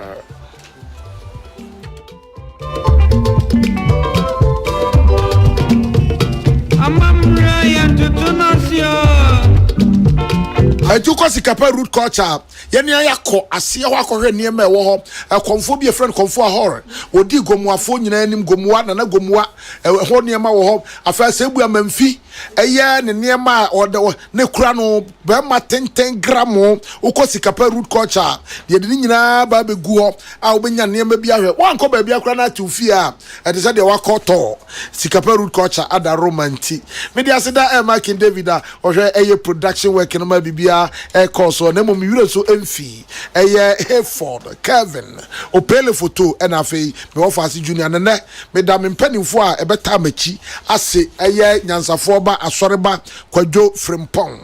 Ɛnti wokɔ Sikapa root culture a, yɛne ayɛ akɔ aseɛ hɔ akɔhwɛ nneɛma ɛwɔ hɔ. Ɛkɔmfoɔ bi yɛfrɛ no Kɔmfoɔ Ahor. Ɔdi Gomoafoɔ nyinaa anim, Gomoa, Nana Gomoa, ɛhɔ nneɛma wɔ hɔ. Afei Asɛebu Amanfi, ɛyɛ ne nneɛma a ɔde ne kura no, bɛrima tenten gramo. Wokɔ Sikapa root culture a, yɛde ne nyinaa ba abɛgu hɔ. a wobɛnya nneɛma bi ahwɛ. Woankɔ baabi akora no atew fie a, ɛte sɛ deɛ wakɔ tɔɔ. Sikapɛ Root Culture ada Roma nti. Mede aseda ɛrema King David a ɔhwɛ ɛyɛ production work no ma biribiara ɛkɔɔ soɔ. Na mmom me werɛ nso mfii ɛyɛ Hayford, Kelvin, Opele Foto ɛna afei me wɔfaase Junior. Na nnɛ meda me mpanimfoɔ a ɛbɛtaa m'akyi ase ɛyɛ Nyansafoɔ Ba Asɔreba Kwadwo Frimpong,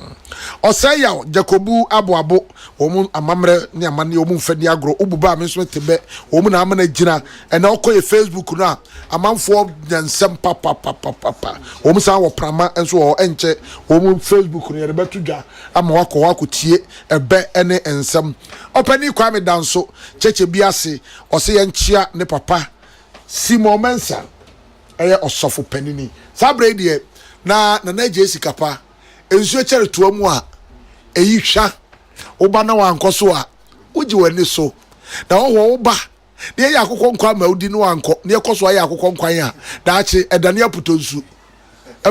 Ɔsɛeyaw Jacobu Aboabo, Wɔn amammerɛ ne amanneɛ wɔn mfa ni agorɔ. Wobu bɛ a me nso mete bɛ. Wɔn na ama no agyina. Ɛnɛ wokɔ yɛ Facebook no a, amanfoɔ nya nsɛm papapapapa. Wɔn san wɔ prama nso wɔ hɔ. Ɛnkyɛ wɔn Facebook no yɛde bɛto dwa ama wakɔ hɔ akɔtie ɛbɛ ne nsɛm. Ɔpanin Kwame Danso, kyɛkyɛ bi ase, ɔse yɛnkyea ne papa Simon Mensah, ɛyɛ ɔsɔfo panini. Saa berɛ yi deɛ na Nana Adjei Sikapa Nsuo kyɛre toa mu a, ɛyi hwa. Wo ba na wankɔ so a, wogye w'ani so. Na ɔhɔ wo ba na yɛyɛ akokɔ nkwan ma wodi na wankɔ, na yɛkɔ so ayɛ akokɔ nkwan a, daakye ɛdane apotɔ nsu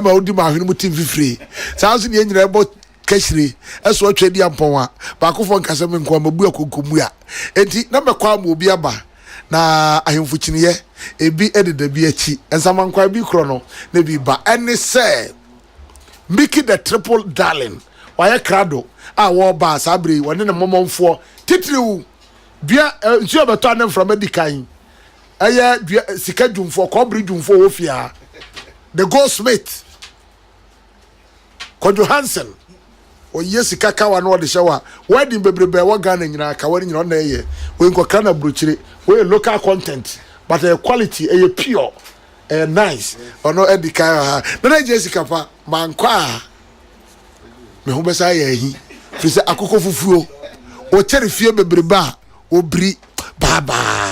ma wodi ma ahwene mu te mfifire. Saa nso na yɛn nyinaa yɛbɔ kahyire ɛso atwa adi ampɔn a, baakofoɔ nka sɛ me nko a mabu akonkommua. Enti na mɛkɔ ama obi aba na ahemfo kyiniiɛ ebi deda bi akyi. Nsamankwaa bi korɔ no na ebi ba. Ɛne sɛ. Mickey the Triple Darling, wayɛ krado a wɔreba a saa bere yi wɔne ne mmɔmɔmfoɔ titiriw dua eh, nsuo bɛtɔ a ne mframa di kan ɛyɛ dua eh, sika dwumfoɔ kɔbere dwumfoɔ wɔ fie ha the goldsmith Kwadwo Hansen ɔyɛ sika kawa na ɔde hyɛ wa wedding bebrebe ɛwɔ Ghana nyinaa kawa no nyinaa ɔna ɛyɛ wei nkɔkra na burokyire wei local content but ɛyɛ quality ɛyɛ pure Ɛyɛ nice. Ɔno adi kan wɔ ha. Nana Jessica pa, mankɔ a me ho bɛsa ayɛ ahi. Firi sɛ akokɔ fufuo, wɔkyɛre fie bebrebe a, wɔbiri. Bye bye.